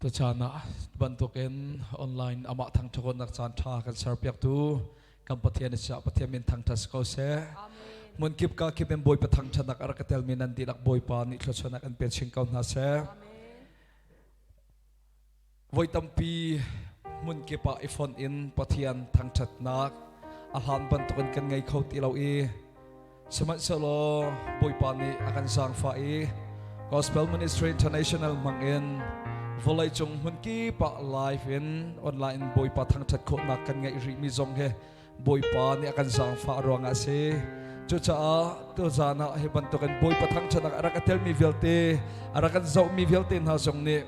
Tuchan ah bantukin online amah thangṭhatnak caan ṭha kan serpiaktu kan Pathian a Pathian min thangṭhat si ko seh. Hmun kip ka kip in Bawipa thangṭhatnak a rak ka telmi nan dihlak Bawipa nih thluachuahnak an pe chin ko hna seh. Voi tampi hmun kip ah i fonh in Pathian thangṭhatnak a hlan bantukin kan ngei kho ti lo i Sihmanhsehlaw Bawipa nih a kan zaangfah i Gospel Ministry International hmangin vawleicung hmunkip ah live in online in Bawipa thangṭhat khawhnak kan ngeih rihmi zong hi Bawipa nih a kan zaangfah ruangah a si. Cucaah tuzaan ah hi bantukin Bawipa thangṭhatnak a rak a telmi vialte, a rak kan zohmi vialte hna zong nih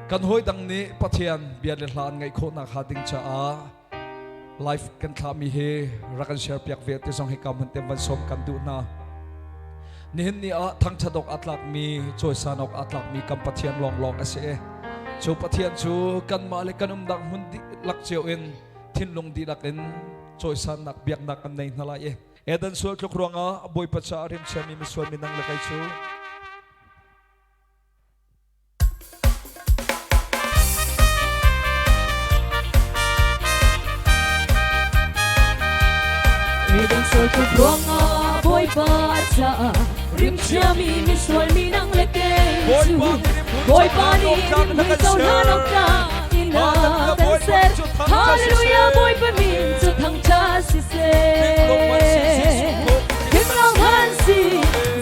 kan hawi dang nih Pathian bia le hla an ngaih khawhnak hnga ding caah live kan thlahmi hi rak kan share piak ve ti zong hi ka hmun te van sawm kan duh hna. Nihin ni ah thangṭhat awk aa tlakmi, cawisan awk aa tlakmi kan Pathian lawnglawng a si. Cu Pathian cu kanmah le kan umnak hmun dihlak cio in thinlung dihlak in cawisannak biaknak kan nei hna lai i Eden sual tluk ruangah Bawipa caah rimchiami misual minang le kei cu Midang sual tuk ruangah Bawipa caah rimchiami misual minang le kei cu Bawipa nih rimhmui cohlan awk tlak in a kan ser. Hallelujah Bawipa min cu thangṭhat siseh. Thimlo han si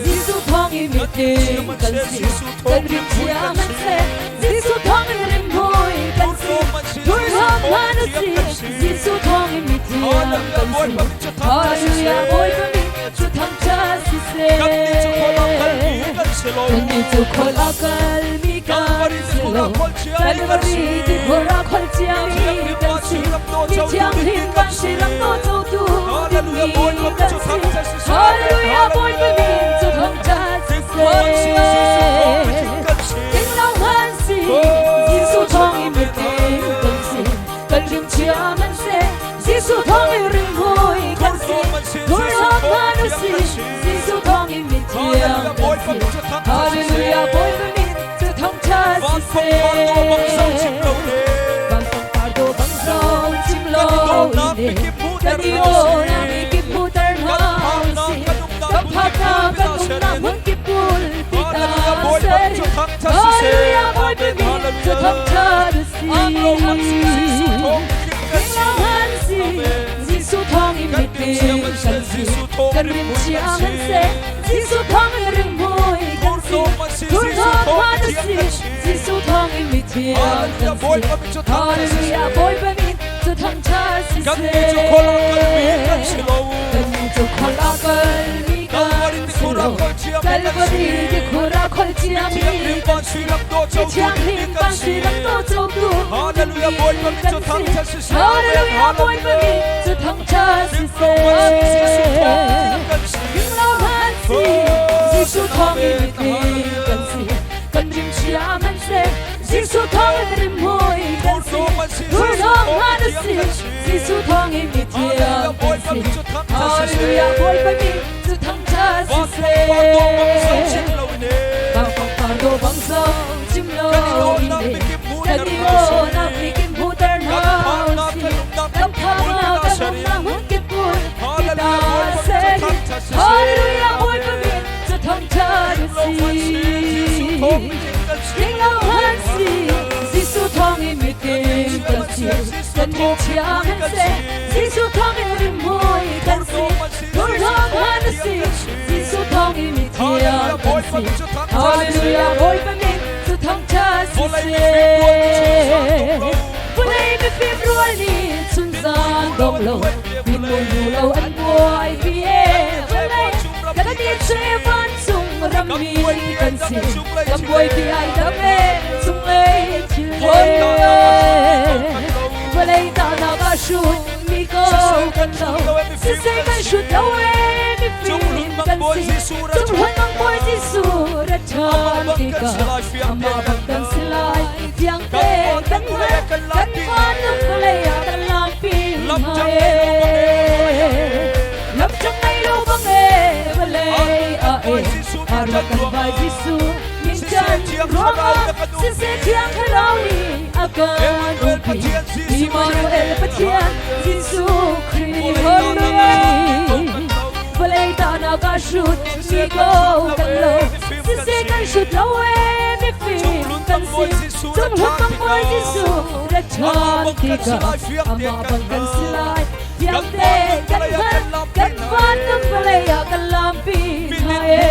Jesuh thawng i mitling kan si kan rim chia man se Jesuh thawng in rimhmui kan si Thurhawm hlan a si Jesuh thawng in mithiam kan si Hallelujah Bawipa min cu thangṭhat siseh Kannih cu khual a kalmi kan si lo Calvary ti khor ah khol ciami kan si Mi thianghlim kan si ram naw cotu dingmi kan si Hallelujah Bawipa min cu thangṭhat siseh Tinglo han si Jesuh thawng i mitling kan si kan rim chia man seh Jesuh thawng i rimhmui kan si Thurhawm han u si Jesuh thawng i mithiang kan si Hallelujah Bawipa min cu thangṭhat siseh Vancung pardo bang zong chim lo in kan i aw mi kip hmuhter hna usih kan phaknak kan umnak hmun kip pulpit ah ser Hallelujah Bawipa min cu thangṭhat usih Tinglo si Jesuh thawng in mitling kan si kan rim chia man seh Jesuh thawng in rimhmui kan si Thurhnawm hman si Jesuh thawng in mithiang kan si Hallelujah Bawipa min cu thangṭhat siseh Kannih cu khual ah kalmi kan si lo. Kannih cu khual ah kalmi kan si lo. Calvary ti khur ah khol ciami kan si. Mi thianghlim kan si lam do cotu Hallelujah Bawipa min kan cu si. thangṭhat siseh. Hallelujah Bawipa min cu thangṭhat siseh. Ringlo hman si Jesuh thawng in mitling kan si. Kan rim chia man seh Jesuh thawng in rimhmui kan si. Thurhnawm hlan a si Jesuh thawng in mithiang kan si. Hallelujah Bawipa min cu thangṭhat siseh. Vangpang pardo bang zong chim lo in kan i awnak mikim hmuhter hna usih. Kan thangnak kan umnak hmun kip pul pita seh. Hallelujah Bawipa min cu thangṭhat a si. Tinglo han si Jesuh thawng in mitling kan si kan rim thiang han si Jesuh thawng in rimhmui kan si Thurhnawm han a si Jesuh thawng in mithiang kan si Hallelujah Bawipa min cu thangṭhat siseh Vawlei mifim rual nih chunzan dong lo Mimu nu lo an buai pi e vawlei kan ni che vancung rammi kan si kan buaipi ai dam e cunglei thil le vawlei tahnak ah hrut mi ko kan lo siseh kan hrut lo e mifim kan si cunghlun mang bawi Jesuh ra ṭhan tikah amah bang kan si lai fiang te kan hngalh kan vanlung vawlei ah kan lampi hna e lam cang ngei lo bang e vawlei ah e har kan vai Jesuh min min chan ruangah siseh Thiang Thlarau nih a kan umpi. Immanuel Pathian Jesuh Khrih. Hallelujah. Vawlei tahnak ah hrut mi ko kan lo. Siseh kan hrut lo e mifim kan si. Cunghlut bang Bawi Jesuh ra ṭhan tikah amah bang kan si lai. Fiangte kan hngalh kan van nun vawlei ah kan lampi hna e.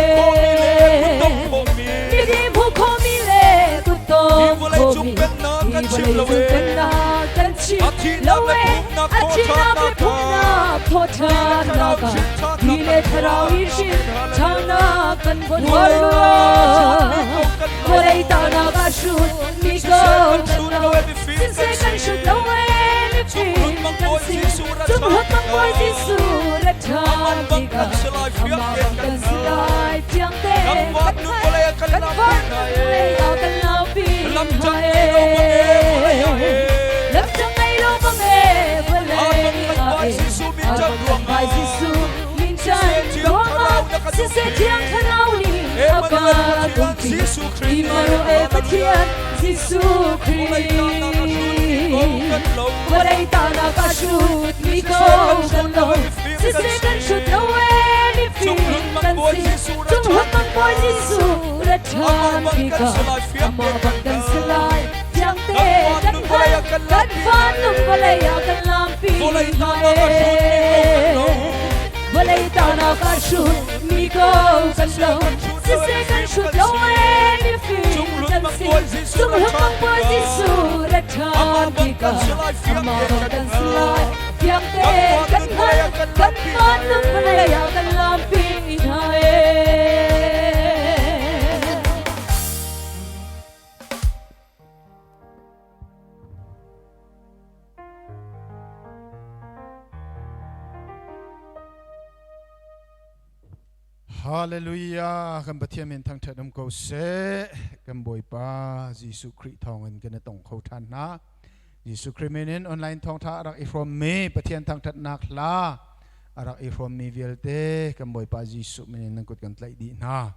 Miding hmuh khawhmi le kutdong khawhmi hi vawlei cung pennak kan chim lo e. A thihnak le phungnak thawhṭhannak ah ti le thlarau i hrin ṭhanak kan von Vawlei tahnak ah hrut mi ko kan lo. Siseh kan hrut lo e mifim kan si. Cunghlut bang Bawi Jesuh ra ṭhan tikah amah bang kan si lai. Fiangte kan hngalh kan van vawlei ah kan laupi hna e. Lamcang ngei lo bang e vawlei ah e. Abang kan Bawi Jesuh min chan ruangah siseh Thiang Thlarau nih a kan umpi. Immanuel Pathian Jesuh Khrih. Vawlei tahnak ah hrut mi ko kan lo. Siseh kan hrut lo e mifim kan si. Cunghlut bang Bawi Jesuh ra ṭhan tikah amah bang kan si lai. Fiangte kan hngalh kan vanlung vawlei ah kan lampi hna e. Vawlei tahnak ah hrut mi ko kan lo. Siseh kan hrut lo e mifim kan si. Cunghlut bang Bawi Jesuh ra ṭhan tikah amah bang kan si lai. Fiangte kan hngalh kan vanlung vawlei ah kan lampi hna e. Hallelujah kan Pathian min thangṭhat um ko seh kan Bawipa Jesuh Khrih thawngin kan i tong kho ṭhan hna Jesuh Khrih min in online thawngṭha a rak i hrawmmi Pathian thangṭhatnak hla a rak i hrawmmi vialte kan Bawipa Jesuh min in nan kut kan tlaih dih hna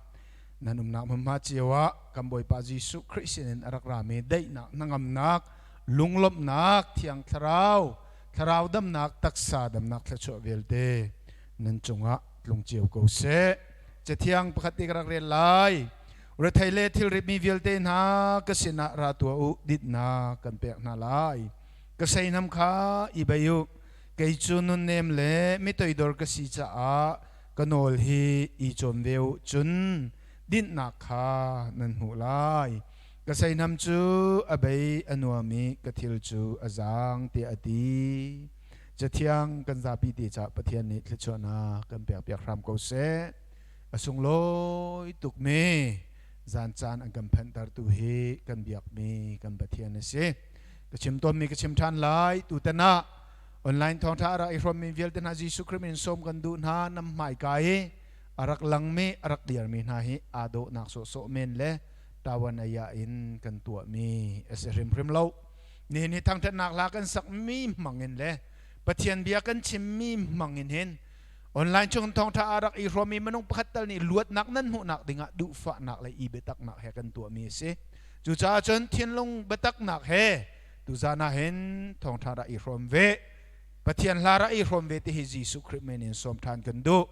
nan umnak hmunhma cio ah kan Bawipa Jesuh Khrih sinin a rak rami daihnak hnangamnak lunglawmhnak thiang thlarau thlarau damnak taksa damnak thluachuah vialte nan cungah tlung cio ko seh cathiang pakhat te ka rak rel lai rethei le thilrit mi vialte hna ka sinah ra tuah u ditnak kan pek hna lai ka seihnam kha i bei u kei cu nunnem le mitoidor ka si caah ka nawl hi i cawm ve u cun dinhnak kha nan hmuh lai ka seihnam cu a bei a nuam i ka thil cu a zaang tiah a ti cathiang kan zapi te ca Pathian nih thluachuahnak kan pek piak hram ko seh a sunglawi tuk mi zan caan an kan phanhtertu hi kan biakmi kan Pathian a si ka chim tawnmi ka chim ṭhan lai tutan ah Online thawngṭha a rak i hrawmmi vialte hna Jesuh Khrih min sawm kan duh hna nam hmaika i a rak langmi a rak dirmi hna hi aa dawhnak sawhsawh men le tawan aya in kan tuahmi a si hrimhrim lo. Nihin hi thangṭhatnak hla kan sakmi hmangin le Pathian bia kan chimmi hmangin hin online chung thawngṭha a rak i hrawmmi minung pakhat tal nih luatnak nan hmuhnak dingah duhfahnak le i biataknak he kan tuahmi a si. Cucaah cun thinlung biataknak he Tuzan ah hin thawngṭha rak i hrawm ve. Pathian hla rak i hrawm ve ti hi Jesuh Khrih min in sawm ṭhan kan duh.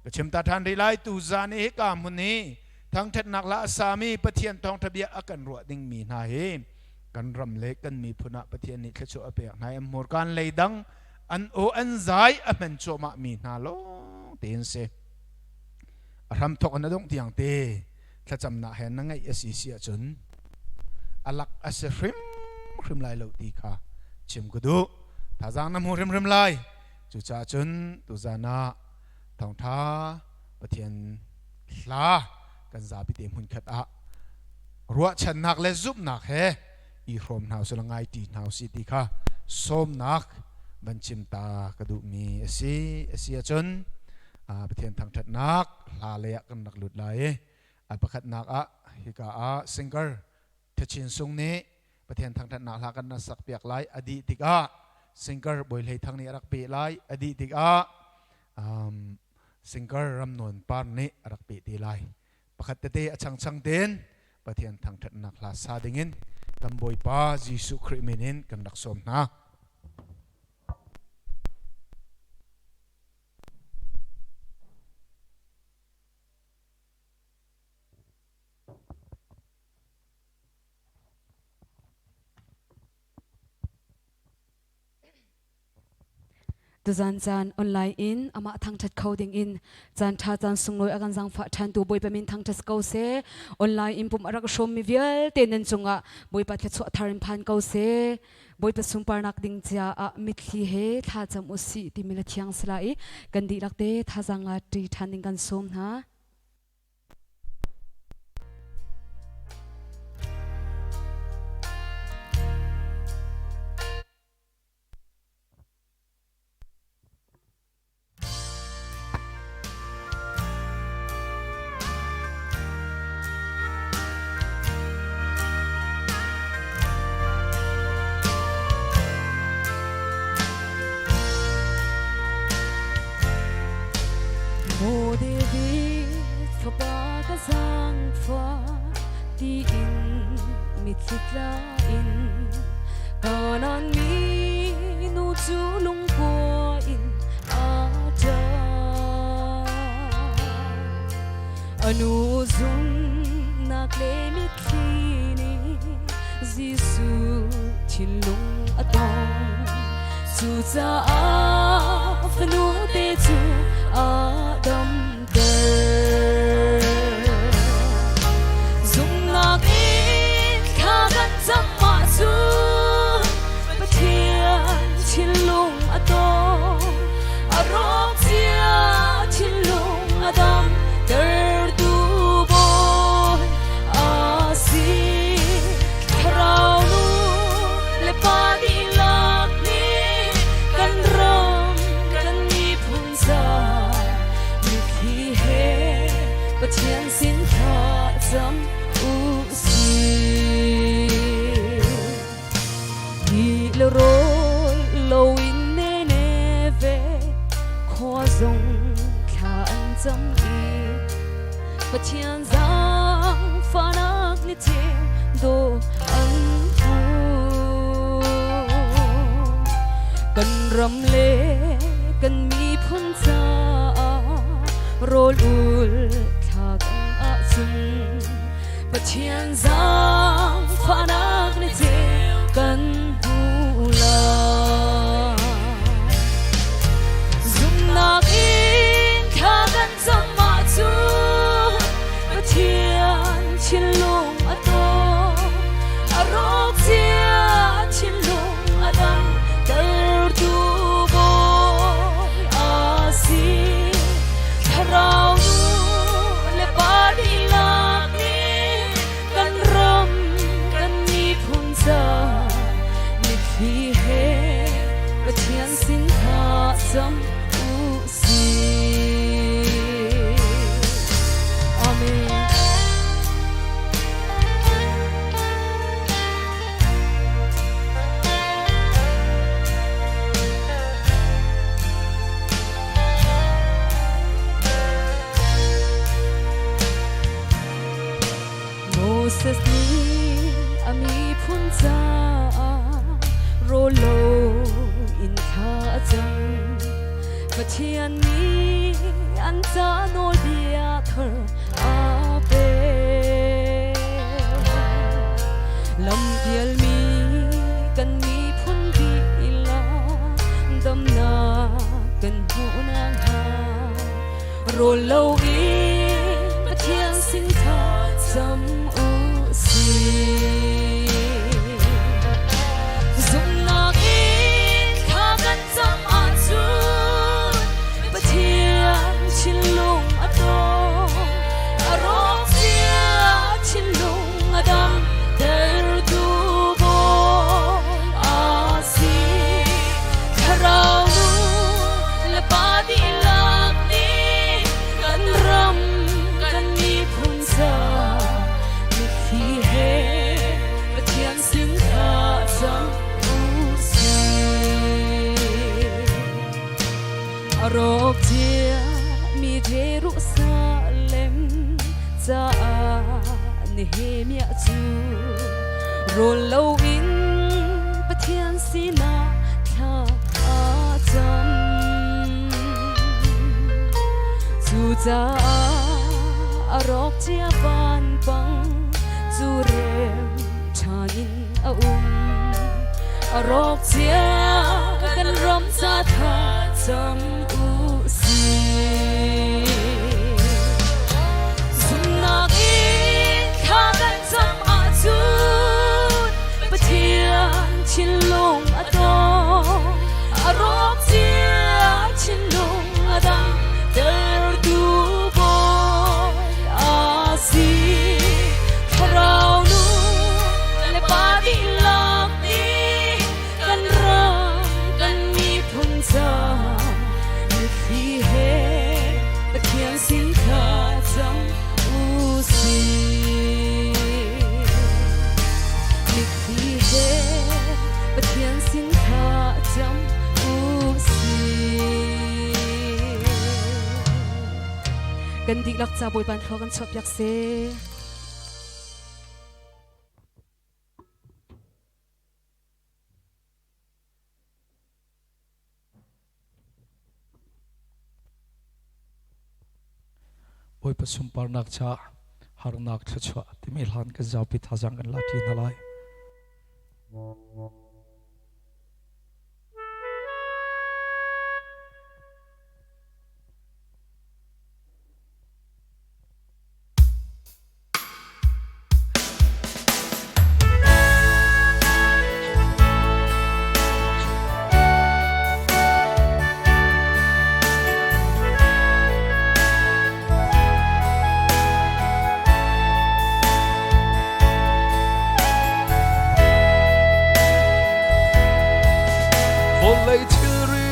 Ka chim ta ṭhan rih lai tuzan i hika hmun hi thangṭhatnak hla a sami Pathian thawngṭha bia a kan ruah dingmi hna hi kan ram le kan miphun ah Pathian nih thluachuah a pek hna i an hmurkaan leidang an aw an zai a hman cuahmah mi hna lawng tein si. A hram thawk in a dongh tiang te thlacamnak he na ngeih a si si ahcun a lak a si hrimhrim lai lo ti kha chim ka duh thazaang na hmu hrimhrim lai cucaah cun tuzan ah thawngtha Pathian hla kan zapi te hmunkhat ah ruahchannak le zumhnak he i hrawm hna usih ngai ti hna usih ti kha sawmnak van chim ta ka duhmi a si a si ahcun Pathian thangṭhatnak hla lei ah kan rak lut lai i a pakhatnak ah hika ah singer Thachin Sung nih Pathian thangṭhatnak hla kan rak sak piak lai a dih tikah singer Bawi Hlei Thang nih a rak peh lai a dih tikah singer Ram Nawn Par nih a rak peh te lai pakhat tete a changchang tein. Pathian thangṭhatnak hla sa dingin kan Bawipa Jesuh Khrih min in kan rak sawm hna. Tuzan caan online in amah thangṭhat kho ding in caan ṭha caan sunglawi a kan zaangfah ṭhantu Bawipa min thangṭhat ko seh. Online in pum a rak hrawmmi vialte nan cungah Bawipa thluachuah thar in phan ko seh. Bawipa sunparnak ding cia ah mitthli he thlacam usih timi la thiang sala i kan dihlak te thazaang la ṭi ṭhan ding kan sawm hna. Maw David fapa ka zaangfah tiin mitthli tla in Kanaan mi nu cu lungkua in a ṭap. A nu zumhnak le mitthli nih Jesuh thinlung a tong. Cucaah fanu te cu a damter. Zumhnak in thla kan cam ahcun Pathian thinlung a tong. A rawk cia thinlung a damtertu Bawi a si. Thlarau nu le pa dihlak nih kan ram kan miphun ca mitthli he Pathian sin thla cam u sih. Ti le rawl loin Nineveh khua zong thla an cam i Pathian zaangfahnak ni ceu dawh an hmu. Kan ram le kan miphun caah rawl ul thla kan ahcun Pathian zaangfahnak ni ceu kan hmu lai. Zumhnak in thla kan cam ahcun Pathian thinlung a tawng, a rawk cia thinlung a damtertu Bawi a si. Thlarau nu le pa dihlak nih kan ram kan miphun ca mitthli he Pathian sin thla cam u sih. Amen. Moses nih a miphun caah rawl lo in thla a cam. Pathian nih an ca nawlbia thar a pek. Lam pialmi kan miphun dihlak damnak kan hmuh nakhnga rawl lo in Pathian sin thla cam u sih. Zumhnak in thla kan cam ahcun Pathian thinlung a tawng, a rawk cia thinlung a dam tertu Bawi a si. Thlarau nu le pa dihlak nih kan ram kan miphun ca mitthli he Pathian sin thla cam u sih. A rawk cia mi Jerusalem caah Nehemiah cu rawl loin Pathian sinah thla a cam. Cucaah a rawk cia vanpang cu rem ṭhan in a um. A rawk cia kan ram ca tha cam u sih. Zumhnak in thla kan cam ahcun Pathian thinlung a tawng. A rawk cia thinlung a dang tertu Bawi a si. Thlarau nu le pa dihlak nih kan ram kan miphun ca mitthli he Pathian sin thla cam u sih. Mitthli he Pathian sin thla cam u sih. Kan dihlak ca Bawipa thlua kan chuahpiak seh. Bawipa sunparnak ca harnak thluachuah timi hlan kan zapi thazaang kan la ṭi hna lai. Vawlei thilri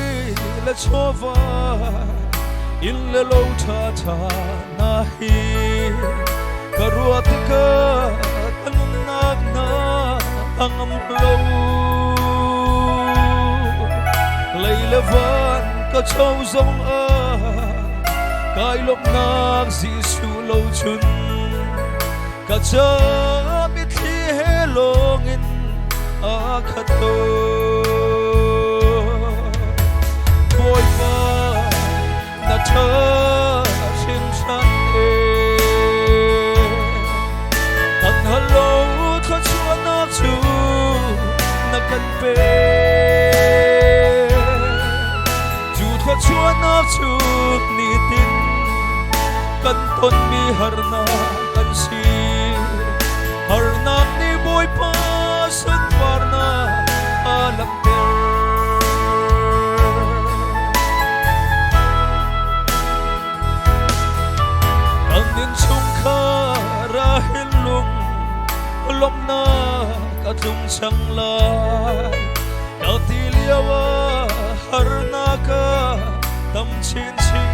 le chawva inn le lo ṭhaṭha na hi ka ruah tikah ka nunnak na a ngam lo. Lei le van ka cho zong ah kai lawmhnak Jesuh lo chun ka ca mitthli he lawngin a khat lo. Bawipa na ṭha hringhran e. Kan hal lo thluachuahnak cu na kan pek. Cu thluachuahnak cu nitin kan tonmi harnak kan si. Harnak nih Bawipa sunparnak a langhter. Kan innchungkhar ah hin lung lawmhnak a tlung cang lai. Ka ti lio ah harnak a tam chinchin.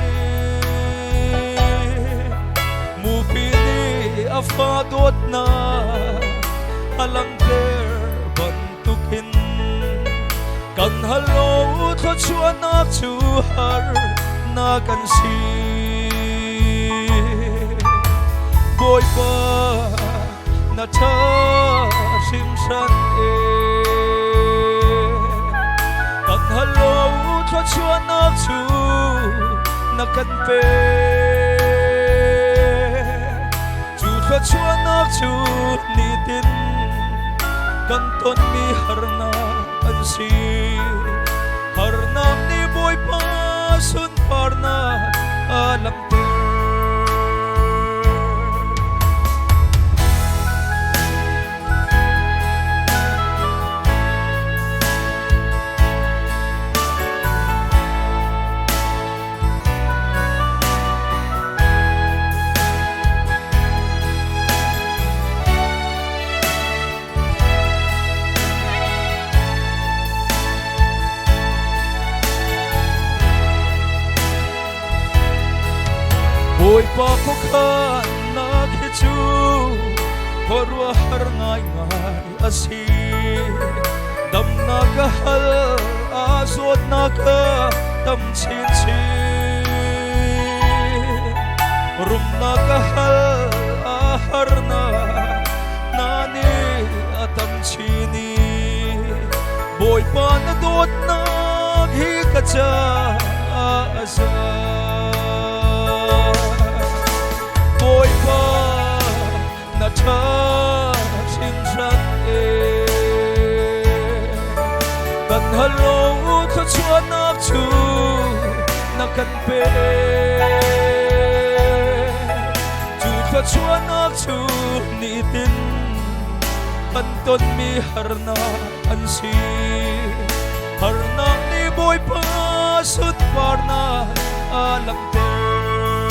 Mupi nih a fa dawtnak a langhter bantukin kan hal lo thluachuahnak cu har na kan si. Bawipa na ṭha hringhran e. Kan hal lo thluachuahnak cu na kan pek. Cu thluachuahnak cu nitin kan tonmi harnak an si. Harnak nih Bawipa sunparnak a langhter. Bawipa khuakhannak hi cu khuaruahhar ngaingai a si. Damnak a hal, aa zawtnak a tam chinchin. Rumnak a hal, aa harnak chinchin i Bawipa na dawtnak hi ka caah a za. Bawipa na ṭha hringhran e. Kan halo thluachuahnak cu na kan pe. Cu thluachuahnak cu nitin kan tonmi harnak an si. Harnak nih Bawipa sunparnak a langhter.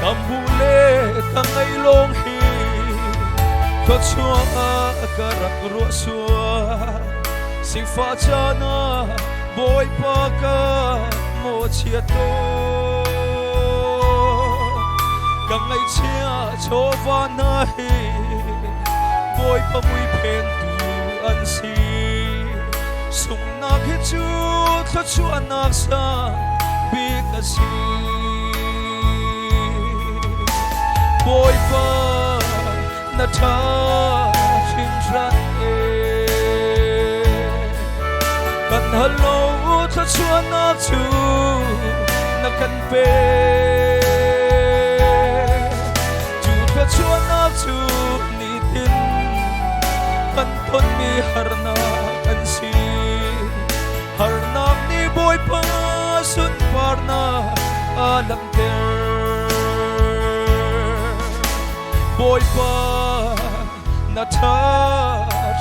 Ka hmuh le ka ngaih lawng hi thluachuah ah ka rak ruah sual. Sifah caan ah Bawipa ka mawhchiat tawn. Ka ngaihchia chawva hna hi Bawipa mui phentu an si. Sunghnak hi cu thluachuahnak sang bik a si. Bawipa na ṭha hringhran e. Kan hal lo thluachuahnak cu na kan pe. Cu thluachuahnak cu nitin kan tonmi harnak an si. Harnak nih Bawipa sunparnak a langhter. Bawipa na ṭha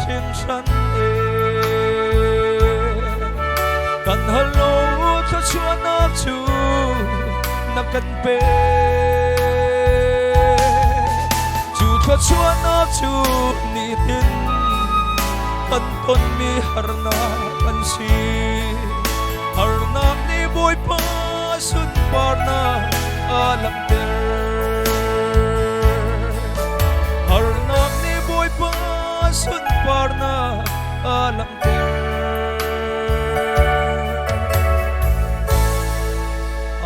hringhran e. Kan hal lo thluachuahnak cu na kan pe. Cu thluachuahnak cu nitin kan tonmi harnak an si. Harnak nih Bawipa sunparnak a langhter. Harnak nih Bawipa sunparnak a langhter.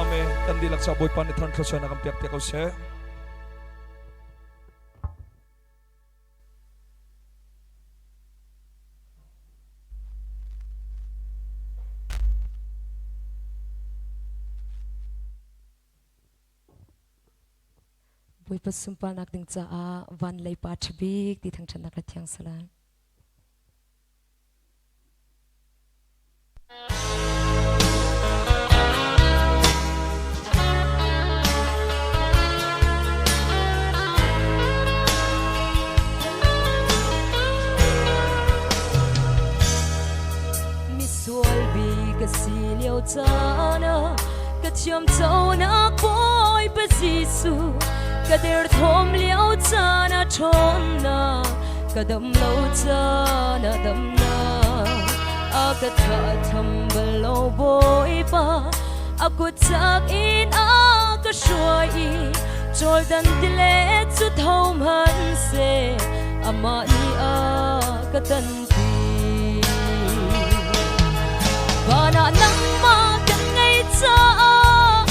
Amen. Kan dihlak ca Bawipa nih thar thluachuahnak kan pek piak ko seh. Bawipa sunparnak ding caah van lei pa ṭha bik ti thangṭhatnak le thiang salam. Misual bik ka si lio caan ah ka thiamconak Bawipa Jesuh ka derthawm lio caan ah ṭhawnnak ka dam lo caan ah damnak a ka thah tham bal lo Bawipa a kut chak in a ka hruai i Jordan tilet cu tho hmanhseh amah nih a ka tanpi. Van ah nangmah kan ngei caah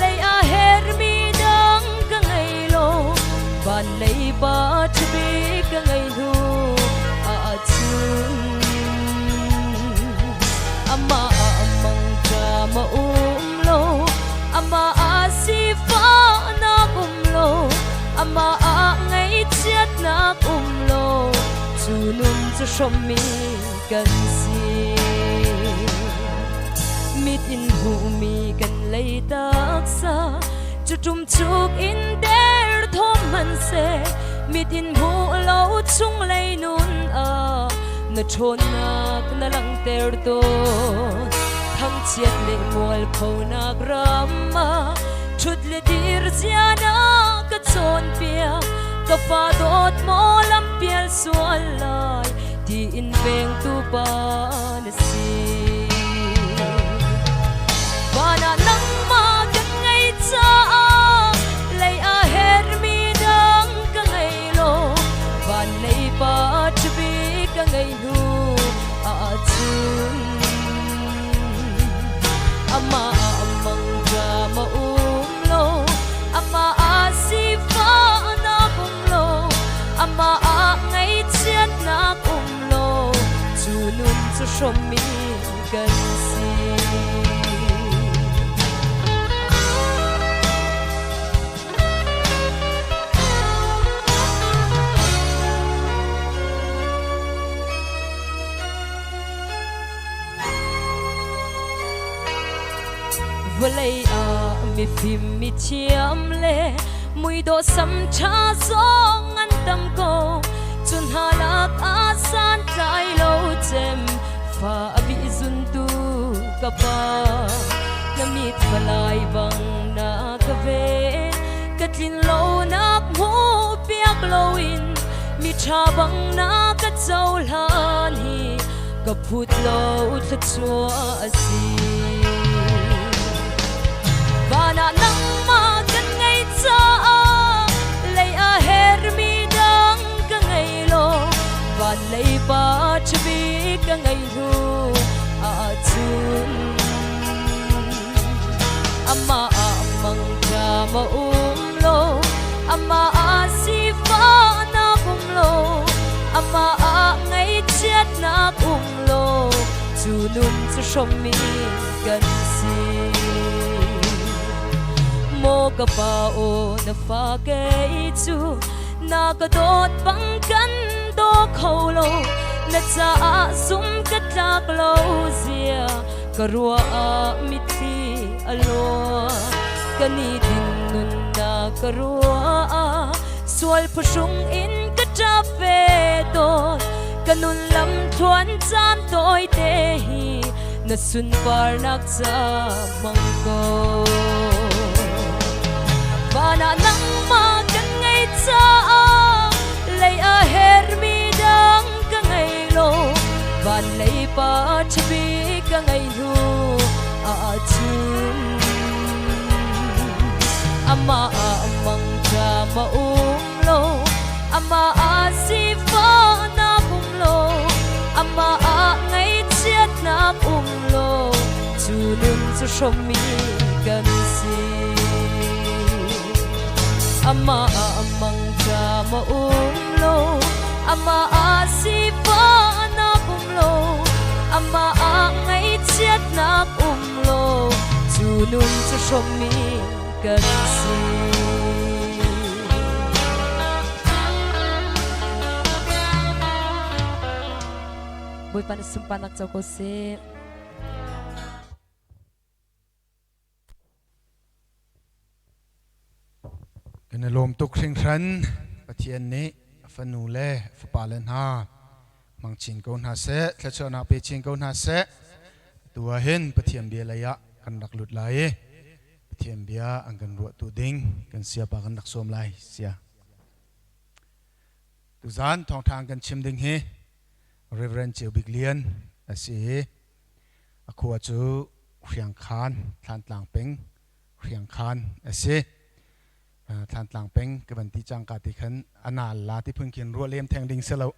lei ah hermi dang ka ngei lo van lei pa ṭhabik ka ngei hnu ahcun amah ah mangṭa ma um lo amah ah sifahnak um lo amah ah ngaihchiatnak um lo cu nun cu hrawmmi kan si mit in hmuhmi kan lei taksa cu ṭum chuk in der thawm hmanhseh mit in hmuh lo chunglei nun ah na ṭhawnnak na langhter tawn thangchiat le mualphonak ram ah ṭhut le dir zia na ka cawnpiak ka fa dawt maw lampial sual lai tiin vengtu pa na si van ah nangmah kan ngei caah lei ah hermi dang ka ngei lo van lei pa ṭhabi ka ngei hnu ahcun amah mangṭa ma um lo amah ah cu hrawmmi kan si. Vawlei ah mifim mithiam le muidawh sam ṭha zong an tam ko. Cu hna lak ah santlai lo cem fa a bih zuntu ka pa. Na mit falai bang na ka ven, ka tlin lonak hmuh piak loin miṭha bang na ka cohlan hi ka phut lo thluachuah a si. Van ah nangmah kan ngei caah lei ah hermi dang ka ngei lo. Van lei pa ṭhabik ka ngei hnu ahcun amah ah mangṭam a um lo, amah ah sifahnak um lo, amah ah ngaihchiatnak um lo, cu nun cu hrawmmi kan si. Maw ka pa aw na fa kei cu na ka dawt bang kan daw kho lo, na caah zum ka tlak lo zia ka ruah ah mitthli a luang. Ka nitin nunnak ka ruah ah sual phuhrung in ka ṭap ve tawn. Ka nun lam thluan caan tawite hi na sunparnak ca hmang ko. Van ah nangmah kan ngei caah lei ah hermi dang ka ngei lo. Van lei pa ṭhabik ka ngei hnu ahcun amah ah mangṭam a um lo, amah ah sifahnak um lo, amah ah ngaihchiatnak um lo, cu nun cu hrawmmi kan si. Amah ah mangṭam a um lo, amah ah sifahnak um lo, amah ah ngaihchiatnak um lo, cu nun cu hrawmmi kan si. Bawipa na sunparnak co ko seh. Kan i lawm tuk hringhran. Pathian nih a fanu le fapa le hna hmang chin ko hna seh, thluachuahnak pe chin ko hna seh. Atu ah hin Pathian bia lei ah kan rak lut lai i Pathian bia an kan ruahtu ding kan siapa kan rak sawm lai sia. Tuzan thawngṭha kan chim ding hi Reverend Ceu Bik Lian a si i a khua cu Hriangkhan Thlantlang peng Hriangkhan a si. Thlantlang peng ka van ti cangka ti khan a naal la ti phun khin ruah lem theng ding si lo.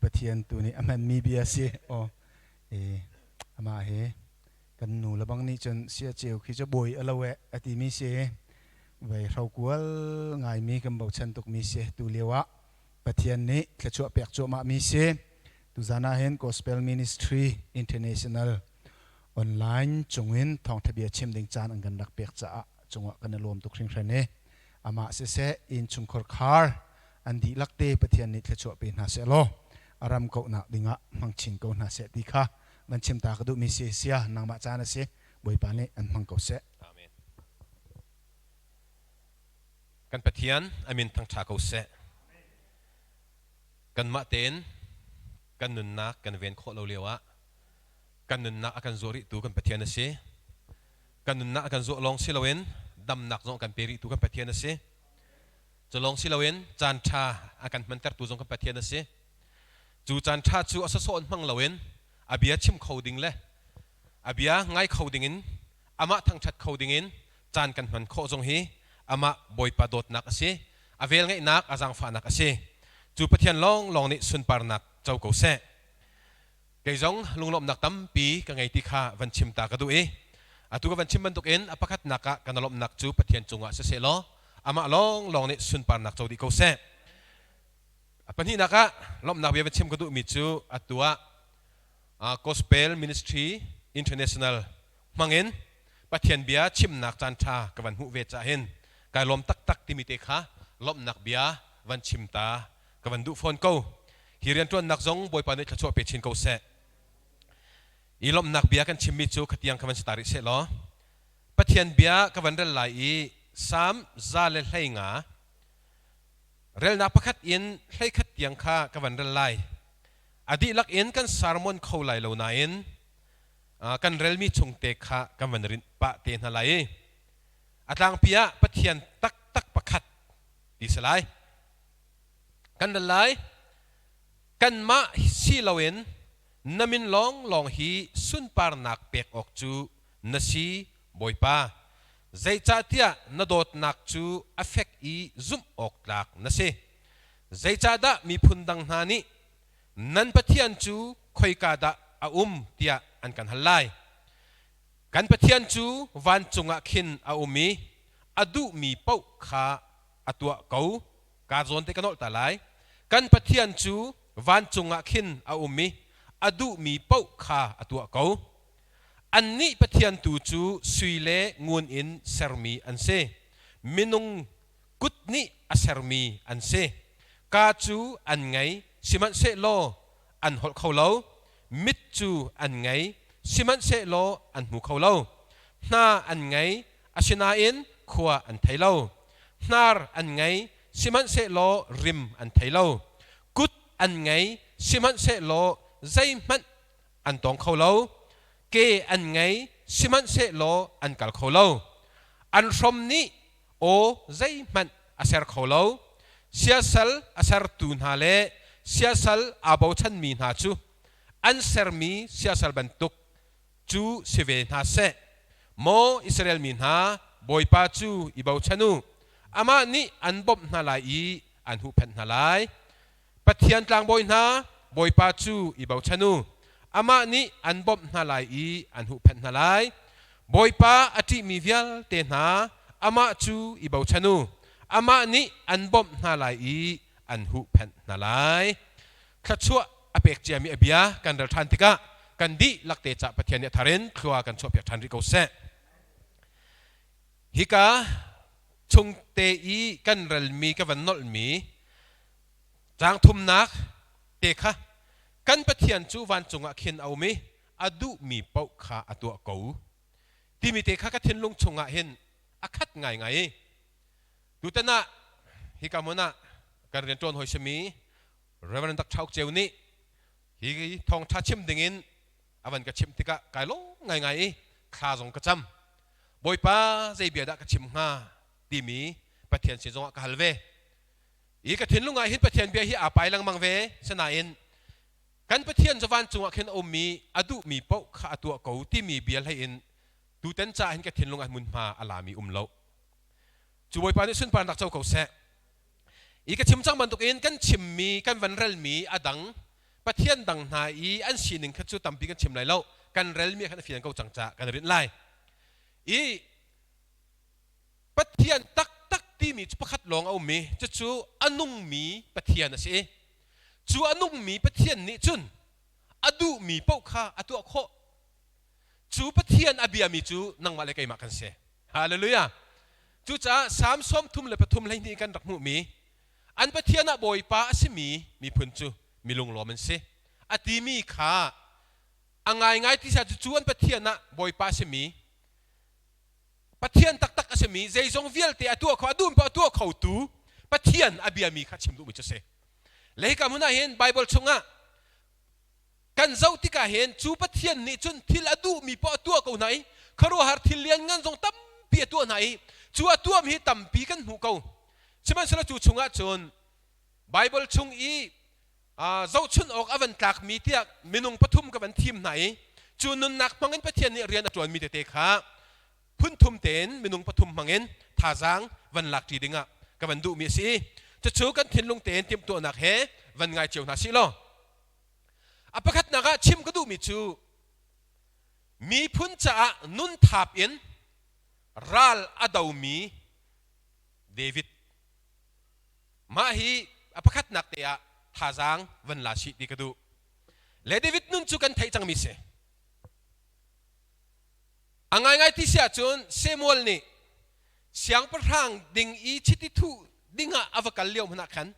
Pathian tu nih a hmanmi bia si. Aw amah he kan nu le bang nih cun sia ceu khi cu bawi a lo eh a timi si. Vei hrokual ngaimi kan bochan tukmi si. Tu lio ah Pathian nih thluachuah pek cuahmah mi si. Tuzan ah hin Gospel Ministry International online cungin thawngtha bia chim ding caan an kan rak pek caah cungah kan i lawm tuk hringhran i amah siseh innchungkhar khar an dihlak te Pathian nih thluachuah pe hna seh law a ram kohnak dingah hmang chin ko hna seh ti kha van chim ta ka duhmi si sia nangmah caan a si Bawipa nih an hmang ko seh. Amen. Kan Pathian a min thangṭha ko seh. Kanmah tein kan nunnak kan ven khawh lo lio ah kan nunnak a kan zuah rihtu kan Pathian a si. Kan nunnak a kan zuah lawng si loin damnak zong a kan pe rihtu kan Pathian a si. Cu lawng si loin caan ṭha a kan hmantertu zong kan Pathian a si. Cu caan ṭha cu a sawsawh in hmang loin a bia chim kho ding le a bia ngai kho dingin amah thangṭhat kho dingin caan kan hman khawh zong hi amah Bawipa dawtnak a si, a velngeihnak, a zaangfahnak a si. Cu Pathian lawnglawng nih sunparnak co ko seh. Kei zong lunglawmhnak tampi ka ngei ti kha van chim ta ka duh i atu ka van chim bantukin a pakhatnak ah kan lawmhnak cu Pathian cungah siseh law amah lawnglawng nih sunparnak co dih ko seh. A pahnihnak ah lawmhnak bia van chim ka duhmi cu atu ah Gospel Ministry International hmangin Pathian bia chimnak caan ṭha ka van hmuh ve cah hin kai lawm taktak timi te kha lawmhnak bia van chim ta ka van duh fawn ko. Hi rianṭuannak zong Bawipa nih thluachuah pe chin ko seh. I lawmhnak bia kan chimmi cu khatiang kha van si ta rih seh law Pathian bia ka van rel lai i Salm 115 relnak pakhat in 11 tiang kha ka van rel lai. A dihlak in kan sermon kho lai lo nain kan relmi chung te kha kan van rinh pah te hna lai i a tlangpi ah Pathian taktak pakhat ti si lai. Kan rel lai. Kanmah si loin na min lawnglawng hi sunparnak pek awk cu na si, Bawipa. Zeicahtiah na dawtnak cu a fek i zumh awk tlak na si. Zeicahdah miphun dang hna nih nan Pathian cu khoika dah a um tiah an kan hal lai? Kan Pathian cu vancung ah khin a um i a duhmi paoh kha a tuah ko. Kaa zawn te ka nolh ta lai. Kan Pathian cu vancung ah khin a um i a duhmi paoh kha a tuah ko. Annih Pathian tu cu sui le ngun in sermi an si. Minung kut nih a sermi an si. Kaa cu an ngei, sihmanhsehlaw an holh kho lo. Mit cu an ngei, sihmanhsehlaw an hmu kho lo. Hna an ngei, asinain khua an thei lo. Hnar an ngei, sihmanhsehlaw rim an thei lo. Kut an ngei, sihmanhsehlaw zeihmanh an tawng kho lo. Ke an ngei, sihmanhsehlaw an kal kho lo. An hrom nih aw zeihmanh a ser kho lo. Siasal a sertu hna le siasal aa bochanmi hna cu an sermi siasal bantuk cu si ve hna seh. Maw Israel mi hna, Bawipa cu i bochan u. Amah nih an bawmh hna lai i an huhphenh hna lai. Pathian tlangbawi hna, Bawipa cu i bochan u. Amah nih an bawmh hna lai i an huhphenh hna lai. Bawipa a ṭihmi vialte hna, amah cu i bochan u. Amah nih an bawmh hna lai i an huhphenh hna lai. Thluachuah a pek ciami a bia kan rel ṭhan tikah kan dihlak te cah Pathian nih a thar in thlua kan chuahpiak ṭhan rih ko seh. Hika chung te i kan relmi ka van nolhmi caang thumnak te kha kan Pathian cu vancung ah khin a um i a duhmi paoh kha a tuah ko timi te kha ka thinlung chungah hin a khat ngaingai i tutan ah hika hmun ah kan rianṭuan hawi simi Reverend Dr. Chauk Ceu nih hi thawngṭha chim dingin a van ka chimh tikah kai lawm ngaingai i thla zong ka cam. Bawipa zei bia dah ka chim hnga timi Pathian sin zongah ka hal ve. I ka thinlung ah hin Pathian bia hi aa pai lengmang ve. Sinain kan Pathian cu vancung ah khin a ummi a duhmi paoh kha a tuah ko timi bia hlei in tuten caah hin ka thinlung ah hmunhma a lami um lo. Cu Bawipa nih sunparnak co ko seh. I ka chim cang bantukin kan chimmi kan van relmi a dang Pathian dang hna i an sining kha cu tampi kan chim lai lo. Kan relmi khan a fian ko cang caah kan rinh lai. I Pathian taktak timi cu pakhat lawng a um i cucu a nungmi Pathian a si i cu a nungmi Pathian nih cun a duhmi paoh kha a tuah khawh. Cu Pathian a biami cu nangmah le keimah kan si. Hallelujah. Cucaah Salm 33 12 kan rak hmuhmi an Pathian ah Bawipa a simi miphun cu mi lunglawm an si a timi kha a ngaingai ti sa cu cu an Pathian ah Bawipa a simi Pathian taktak a simi zeizong vialte a tuah kho a duh a tuah khotu Pathian a biami kha chim duhmi cu a si. Le hika hmun ah hin Bible chungah kan zoh tikah hin cu Pathian nih cun thil a duhmi poah a tuah ko hna i khuaruahhar thil lianngan zong tampi a tuah hna i cu a tuahmi hi tampi kan hmuh ko. Sihmanhsehlaw cu chungah cun Bible chung i zohchun awk a van tlakmi tiah minung pathum ka van thim hna i cu nunnak hmangin Pathian nih rian a ṭuanmi tete kha phun thum tein minung pathum hmangin thazaang van lakṭi dingah ka van duhmi a si i cucu kan thinlung tein timhtuahnak he van ngai cio hna sih law a pakhatnak ah chim ka duhmi cu miphun caah nun thap in ral a domi David mah hi a pakhatnak te ah thazaang van la sih ti ka duh. Le David nun cu kan theih cangmi cangmi si. A ngaingai ti si ahcun Samuel nih siangpahrang ding i chiti thuh dingah a va kal lio hmanh ah khan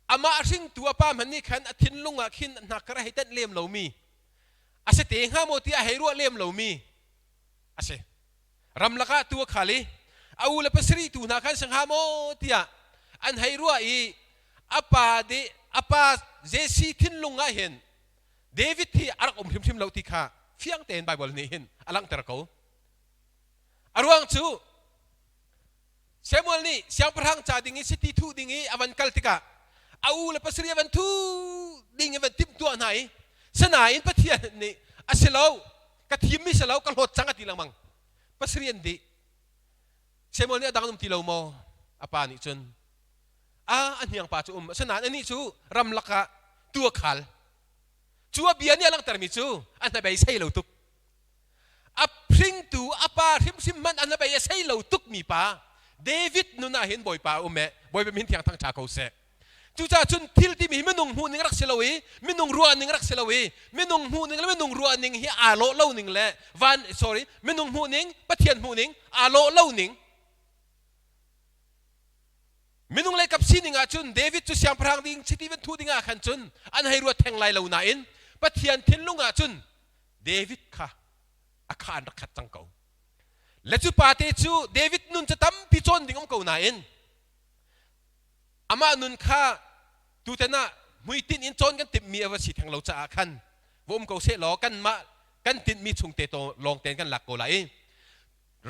amah hringtu a pa hmanh nih khan a thinlung ah khin hnakkar a hei tenh lem lomi a si te hnga maw ti a hei ruah lem lomi a si. Ramlak ah tuu a khal i a u le pasarih tu hna khan si hnga maw tiah an hei ruah i a pa de a pa Jesse thinlung ah hin David hi a rak um hrimhrim lo ti kha fiang tein Baibal nih hin a langhter ko. A ruang cu Samuel nih siangpahrang ca ding i chiti thuh ding i a van kal tikah a u le pasarih a van thu ding i van timhtuah hna i sinain Pathian nih a si lo ka thimmi si lo ka hlawt cang a ti lengmang pasarih an dih. Samuel nih a dang um ti lo maw? A pa nih cun a a hniang pa cu um asinain anih cu ramlak ah tuu a khal. Cu a bia nih a langhtermi cu a hnabei sei lo tuk. A hringtu a pa hrimhrim hmanh a hnabei a sei lo tukmi pa David nun ah hin Bawipa a um e Bawipa min thiang thangṭha ko seh. Cucaah cun thil timi hi minung hmuh ning rak si lo i minung ruah ning rak si lo i minung hmuh ning le minung ruah ning hi aa lawh lo ning le van sorry minung hmuh ning Pathian hmuh ning aa lawh lo ning Minung lei kap sining ah cun David cu siangpahrang ding chiti van thuh ding ah khan cun an hei ruat theng lai lo nain Pathian thinlung ah cun David kha a kha an rak khat cang ko. Le cu pate cu David nun cu tampi cawn ding um ko nain amah nun kha tutan ah hmuitinh in cawn kan timhmi a va si theng lo caah khan va um ko seh law kanmah kan tinhmi chung te to lawng tein kan lak ko lai i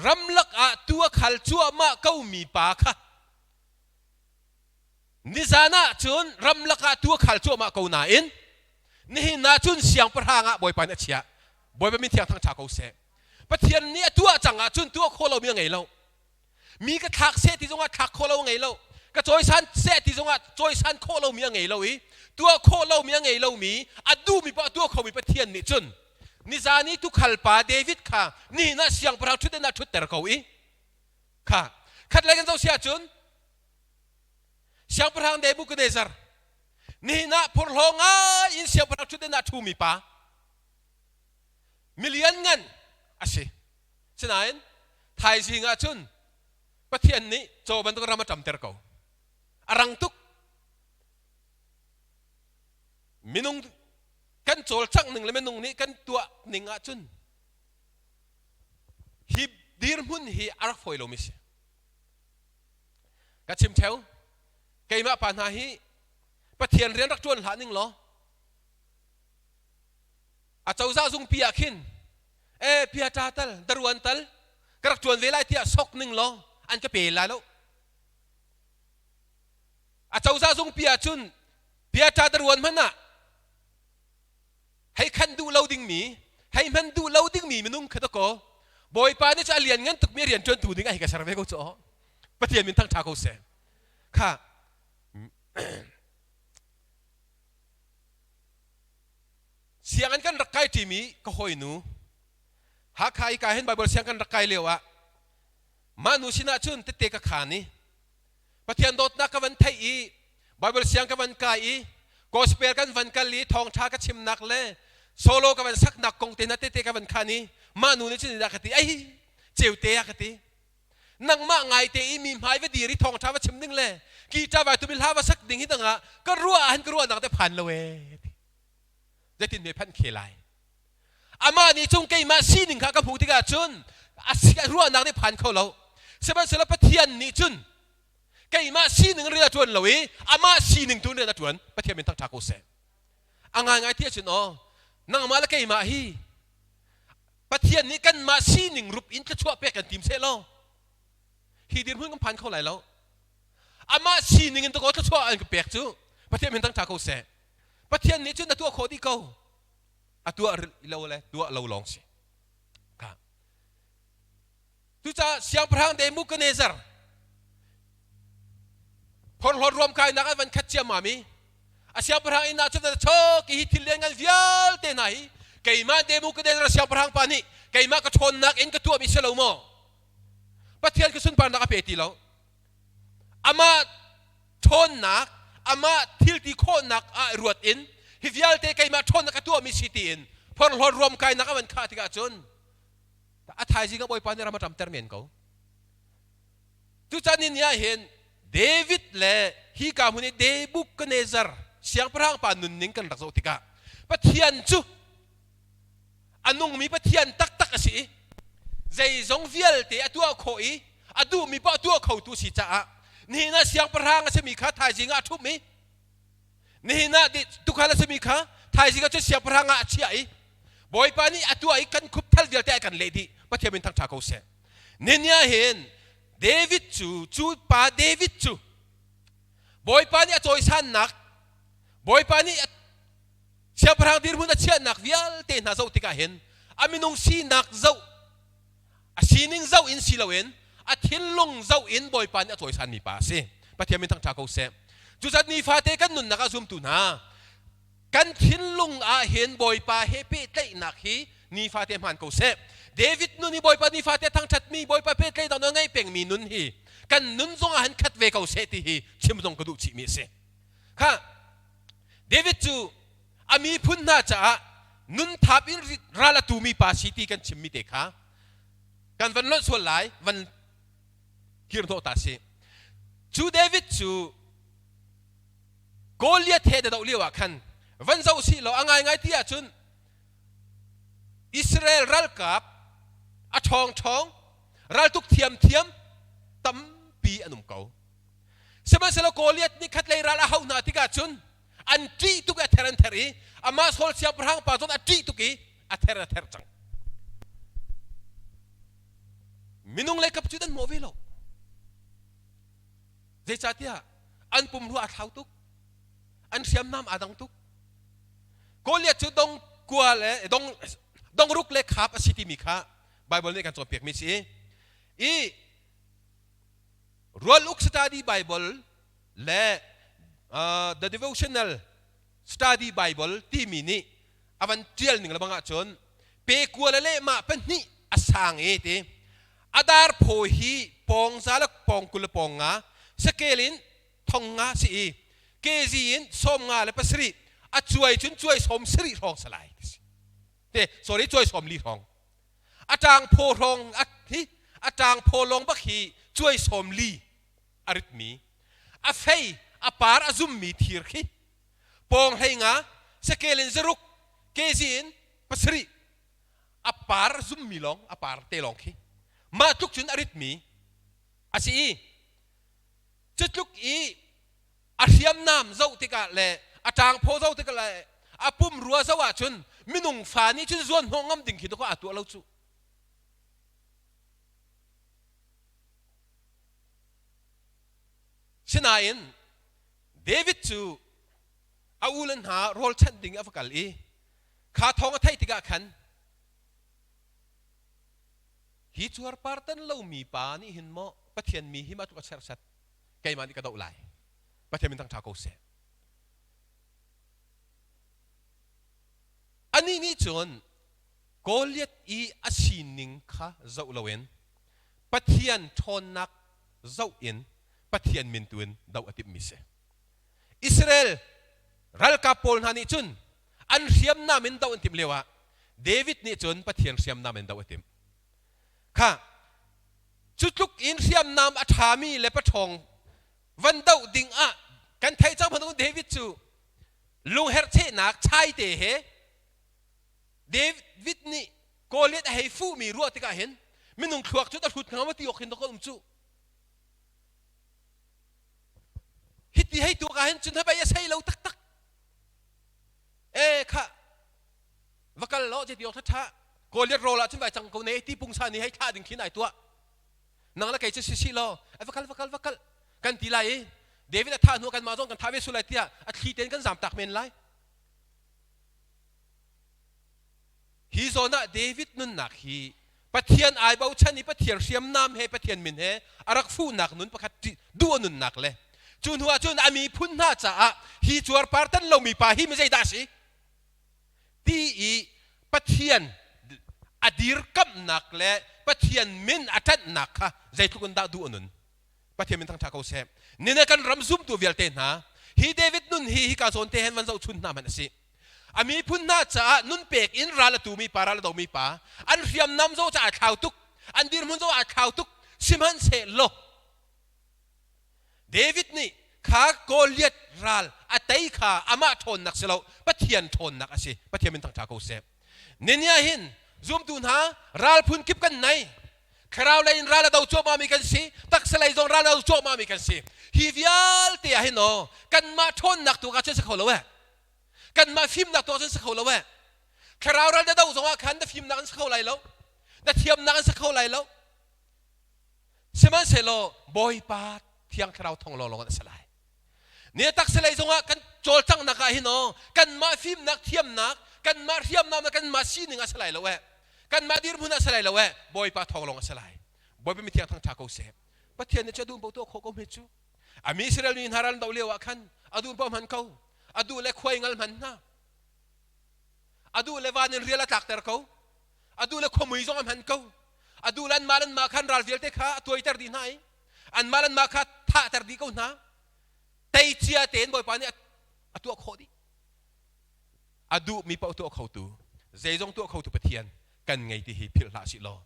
ramlak ah tuu a khal cuahmah komi pa kha nizan ah cun ramlak ah tuu a khal cuahmah ko nain nihin ah cun siangpahrang ah Bawipa nih a chiah. Bawipa min thiang thangṭha ko seh. Pathian nih a tuah cang ahcun tuah khawh lomi a ngei lo. Mi ka thlak seh ti zongah thlak khawh lo a ngei lo. Ka cawisan seh ti zongah cawisan khawh lomi a ngei lo i tuah khawh lomi a ngei lomi a duhmi paoh a tuah khomi Pathian nih cun nizan i tukhal pa David kha nihin ah siangpahrang ṭhutden ah ṭhutter ko i kha khatlei kan zoh si ahcun siangpahrang Nebuchadnezzar nihin ah phorhlaw ngai in siangpahrang ṭhutden ah ṭhumi pa milian ngan a si. Sinain thaizing ah cun Pathian nih caw bantuk ram a ṭamter ko. A rang tuk. Minung kan cawlcangh ning le minung nih kan tuah ning ahcun hi dirhmun hi a rak fawi lomi si. Ka chim theo, keimah pa hna hi Pathian rian rak ṭuan hlah ning law a cozah zungpi ah khin e piata tal daruan tal ka rak ṭuan ve lai tiah sok ning law an ka pe lai lo. A cozah zungpi ah cun piata daruan hmanh ah hei khan duh lo dingmi hei hman duh lo dingmi minung kha dakaw Bawipa nih cu a lian ngan tukmi rian ṭuantu ding ah hei ka ser ve ko cu Pathian min thangṭha ko seh. Kha sianginn kan rak kai ṭimi ka hawinu Hakha i ka hin Bible siang kan rak kai lio ah mah nu sinah cun tette ka khaan i Pathian dawtnak ka van theih i Bible siang ka van kai i gospel kan van kal i thawngṭha ka chimnak le solo ka van saknak kong te na tete ka van khan i mah nu nih cun dah ka ti ei ceute a ka ti nangmah ngai te i mi hmai va dir i thawngṭha va chim ding le guitar vai tumi hla va sak ding hi dangah ka ruah ah hin ka ruahnak te phan lo e zeitin me phanh khe lai amah nih cun keimah sining kha ka hmuh tikah cun a ruahnak nih phan kho lo. Sihmanhsehlaw Pathian nih cun keimah sining rian a ṭuan lo i amah sining tu rian a ṭuan. Pathian min thangṭha ko seh. A ngaingai ti ahcun aw nangmah le keimah hi Pathian nih kanmah sining rup in thluachuah pek kan tim seh law hi dirhmun kan phan kho lai lo. Amah sining in takaw thluachuah an ka pek cu Pathian min thangṭha ko seh. Pathian nih cun a tuah khawh dih ko. A tuah lo le tuah lo lawng si. Kha. Cucaah siangpahrang Nebuchadnezzar phorhlawt ruamkainak an van khat ciammam i a siangpahrang inn ah cun a chok i hi thil lianngan vialte hna hi keimah Nebuchadnezzar siangpahrang pa nih keimah ka ṭhawnnak in ka tuahmi si lo maw? Pathian ka sunparnak a pe ti lo. Amah ṭhawnnak, amah thilti khawhnak ah ruat in Hi vialte keimah ṭhawnnak ka tuahmi si tiin phorhlawt ruamkainak a van khah tikah cun a thaizing ah Bawipa nih ram a ṭamter men ko. Cucan ni ah hin David le hi ka hmun i Nebuchadnezzar siangpahrang pa nunning kan rak zoh tikah Pathian cu a nungmi Pathian taktak a si i zeizong vialte a tuah khawh i a duhmi paoh tuah khotu si caah nihin ah siangpahrang a simi kha thaizing ah a ṭhumh i nihin ah tukhal a simi kha thaizing ah cun siangpahrang ah a chiah i Bawipa nih a tuah i kan khupthal vialte a kan leh dih. Pathian min thangṭha ko seh. Nihin ah hin David cu cu pa David cu Bawipa nih a cawisannak Bawipa nih siangpahrang dirhmun a chiahnak vialte hna zoh tikah hin a minung sinak zoh a sining zoh in si loin a thinlung zoh in Bawipa nih a cawisanmi pa a si. Pathian min thangṭha ko seh. Cucat nifate kan nunnak ah zumtu hna kan thinlung ah hin Bawipa he pehtlaihnak hi nifate hmaan ko seh. David nun hi Bawipa nifate thangṭhatmi Bawipa pehtlaihnak nawl ngei pengmi nun hi kan nun zong ah hin khat ve ko seh ti hi chim zong ka duh chihmi a si. Kha David cu a miphun hna caah nun thap in ral a tumi pa si ti kan chimmi te kha kan van lonh sual lai van kir hnawh ta si. Cu David cu Goliath he doh lio ah khan van zoh sih law a ngaingai ti ahcun Israel ralkap a ṭhawng ṭhawng raltuk thiamthiam tampi an um ko. Sihmanhsehlaw Goliath nih khatlei ral a hauh hna tikah cun an ṭih tuk i a ther an ther i amah Saul siangpahrang pa cun a ṭih tuk i a ther a ther cang. Minung lei kap cu an mawh ve lo. Zeicahtiah an pumrua a thlau tuk. An hriamnam aa dang tuk. Goliath cu dong kua le dong dongruk le khap a si timi kha Bible nih kan cawnpiakmi si i Rual Uk Study Bible le The Devotional Study Bible timi nih a van ṭial ning lebang ahcun pe kua le lehmah pahnih a sang i ti a dar phaw hi pawng za le pawng 20 le pawng nga sakel in thong nga si i kg in 57 a cuai cun cuai 70 hrawng salai te sorry cuai 40 hrawng a ṭang phaw hrawng hi a ṭang phaw lawng bak hi cuai 40 a ritmi a fei a par a zummi thir khi pawng 15 sakel in 6 kg in 7 a par zummi lawng a par te lawng khi mah tluk cun a ritmi a si i cu tluk i a hriamnam zoh tikah le a ṭangphaw zoh tikah le a pumrua zoh ahcun minung fa nih cun zuan hnawh ngam ding khi dawkaw aa tuah lo cu. Sinain David cu a u le hna rawl chanh ding a va kal i kha thawng a theih tikah khan hi cuarpar tan lomi pa nih hin maw Pathian mi hi mah tluk a serhsat keimah nih ka doh lai Pathian min thangṭha ko seh anih nih cun Goliath i a sining kha zoh loin Pathian ṭhawnnak zoh in Pathian min tu in doh a timhmi si Israel ralkap pawl hna nih cun an hriamnam in doh an timh lioah David nih cun Pathian hriamnam in doh a timh kha cu tluk in hriamnam a ṭhami le paṭhawng van doh ding ah kan theih cang bantuk David cu lungherh chehnak chai te he David nih Goliath a hei fuhmi ruah tikah hin minung thluak cu a hrut hnga maw ti awk hin dawk um cu hiti hei tuak ah hin cun habei a sei lo taktak e kha va kal law ti awk ṭha Goliath rawl ah cun vai cang ko ne ti pungsa ni hei thlah ding khin ai tuah nang le kei cu si si law va kal va kal va kal kan ti lai i David a thah hnu kan mah zong kan thah ve sul lai tiah a thli tein kan zam tak men lai hi zawn ah David nunnak hi Pathian ai bochan i Pathian hriamnam he Pathian min he a rak fuhnak nun pakhat duh a nunnak le cu hnu ah cun a miphun hna caah hi cuarpar tan lomi pa hi mi zeidah a si ti i Pathian a dirkamhnak le Pathian min a ṭanhnak kha zeitluk in dah duh a nun Pathian min thangṭha ko seh nina kan ram zumtu vialte hna hi David nun hi hika zawn te hen van zohchun hna hmanh a si. A miphun hna caah nun pek in ral a tumi pa, ral a domi pa, an hriamnam zo caah thlau tuk, an dirhmun zo ah thlau tuk, sihmanhsehlaw David nih kha Goliath ral a tei kha amah ṭhawnnak si lo, Pathian ṭhawnnak a si. Pathian min thangṭha ko seh. Ninia hin zumtu hna ral phun kip kan nei. Thlarau lei in ral a do cuahmah mi kan si, taksa lei zong ral a do cuahmah mi kan si. Hi vialte ah hin aw kanmah ṭhawnnak tu ah cun si kho lo eh. Kanmah fimnak tu ah cun si kho lo eh. Thlarau ral na do zong ah khan na fimnak an si kho lai lo. Na thiamnak an si kho lai lo. Sihmanhsehlaw Bawipa Thiang Thlarau thawng lawnglawng in a si lai. Ni taksa lei zongah kan cawlcanghnak ah hin aw kanmah fimnak thiamnak kanmah hriamnam le kanmah sining a si lai lo eh. Kanmah dirhmun a si lai lo eh. Bawipa thawng lawng a si lai. Bawipa mithiang thangṭha ko seh. Pathian nih cu a duh paoh tuah khawh ko hme cu. A mi Israel mi hna ral doh lio ah khan a duh paoh hman ko. A duh le khuai ngal hman hna. A duh le van in rial a tlakter ko. A duh le khuamui zong a hman ko. A duh le anmah le anmah khan ral vialte kha a tuaiter dih hna i anmah le anmah kha thahter dih ko hna. Tei cia tein Bawipa nih a tuah khawh dih. A duhmi paoh tuah khotu, zeizong tuah khotu Pathian kan ngei ti hi philh hlah sih law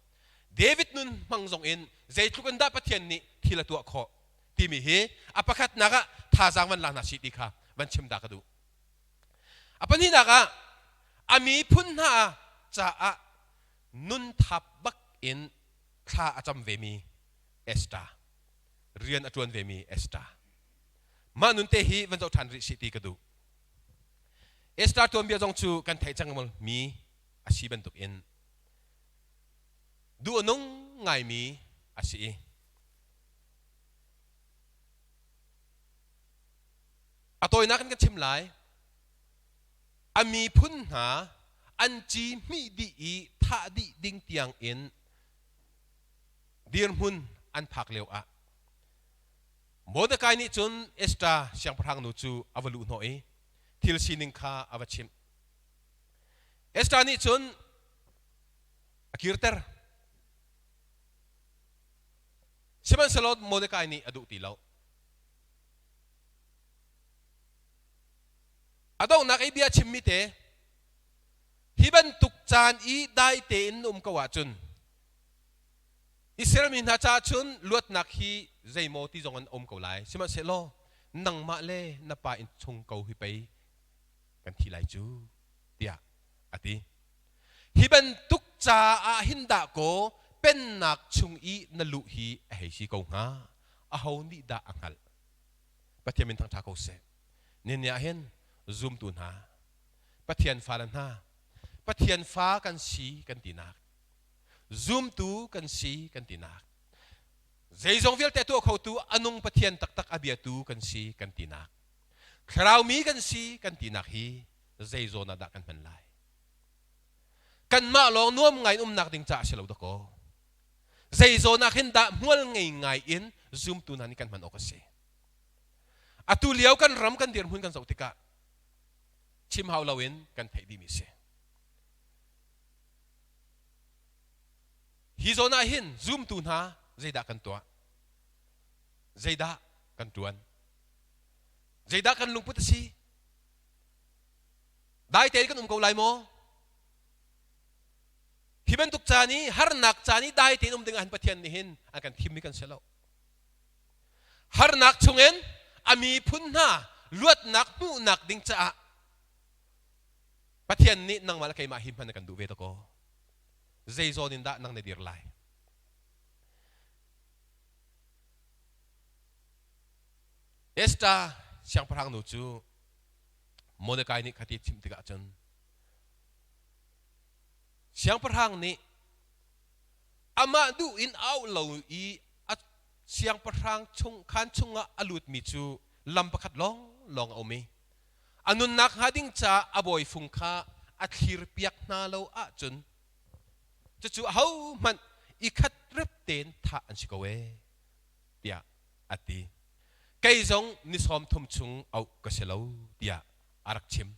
David nun hmang zong in zeitluk in dah Pathian nih thil a tuah khawh timi hi a pakhatnak ah thazaang van la hna sih ti kha van chim ta ka duh. A pahnihnak ah a miphun hna caah nun thap bak in thla a cam vemi Esther rian a ṭuan vemi Esther mah nun te hi van zoh ṭhan rih sih ti ka duh. Esther tuanbia zong cu kan theih cang mi a si bantuk in duh a nung ngaimi a si i a tawinak in kan chim lai. A miphun hna an ci hmih dih i thah dih ding tiang in dirhmun an phak lio ah Mordecai nih cun Esther siangpahrang nu cu a va luh hnawh i thil sining kha a va chimh. Esther nih cun a kirter. Sihmanhsehlaw Mordecai nih a duh ti lo. A donghnak i bia chimmi te, hi bantuk caan i dai tein um ko ahcun Israel mi hna caah cun luatnak hi zeimaw ti zong an um ko lai. Sihmanhsehlaw nangmah le na pa inn chung ko hi pei kan thi lai cu tiah a ti. Hi bantuk caah hin dah kaw pennak chung i na luh hi a hei si ko hnga. Aho nih dah a hngalh? Pathian min thangṭha ko seh. Nihin ah hin zumtu hna, Pathian fale hna, Pathian fa kan si kan tinak, zumtu kan si kan tinak, zeizong vialte tuah khotu a nung Pathian taktak a biatu kan si kan tinak, thlarau mi kan si kan tinak hi zei zawn ah dah kan hman lai? Kanmah lawng nuam ngai in umnak ding caah si lo dakaw. Zei zawn ah khin dah hmual ngei ngai in zumtu hna nih kan hman awk a si? Atu lio kan ram kan dirhmun kan zoh tikah chim hau loin kan theih dihmi si. Hi zawn ah hin zumtu hna zeidah kan tuah? Zeidah kan tuan? Zeidah kan lungput a si? Dai tein kan um ko lai maw? Hi bantuk caan i harnak caan i dai tein um ding ah hin Pathian nih hin a kan thimmi kan si lo. Harnak chungin a miphun hna luatnak hmuhnak ding caah Pathian nih nangmah le keimah hi hman a kan duh ve dakaw. Zei zawn in dah nang na dir lai? Esther siangpahrang nu cu Mordecai nih khati chimh tikah cun siangpahrang nih amah duh in auh lo i a siangpahrang chung khaan chungah a lutmi cu lam pakhat lawnglawng a um i a nunnak hnga ding caah a bawifung kha a thlirpiak hna lo ahcun cucu ahohmanh i khat rep tein thah an si ko ee tiah a ti. Kei zong ni 30 chung auh ka si lo tiah a rak chim.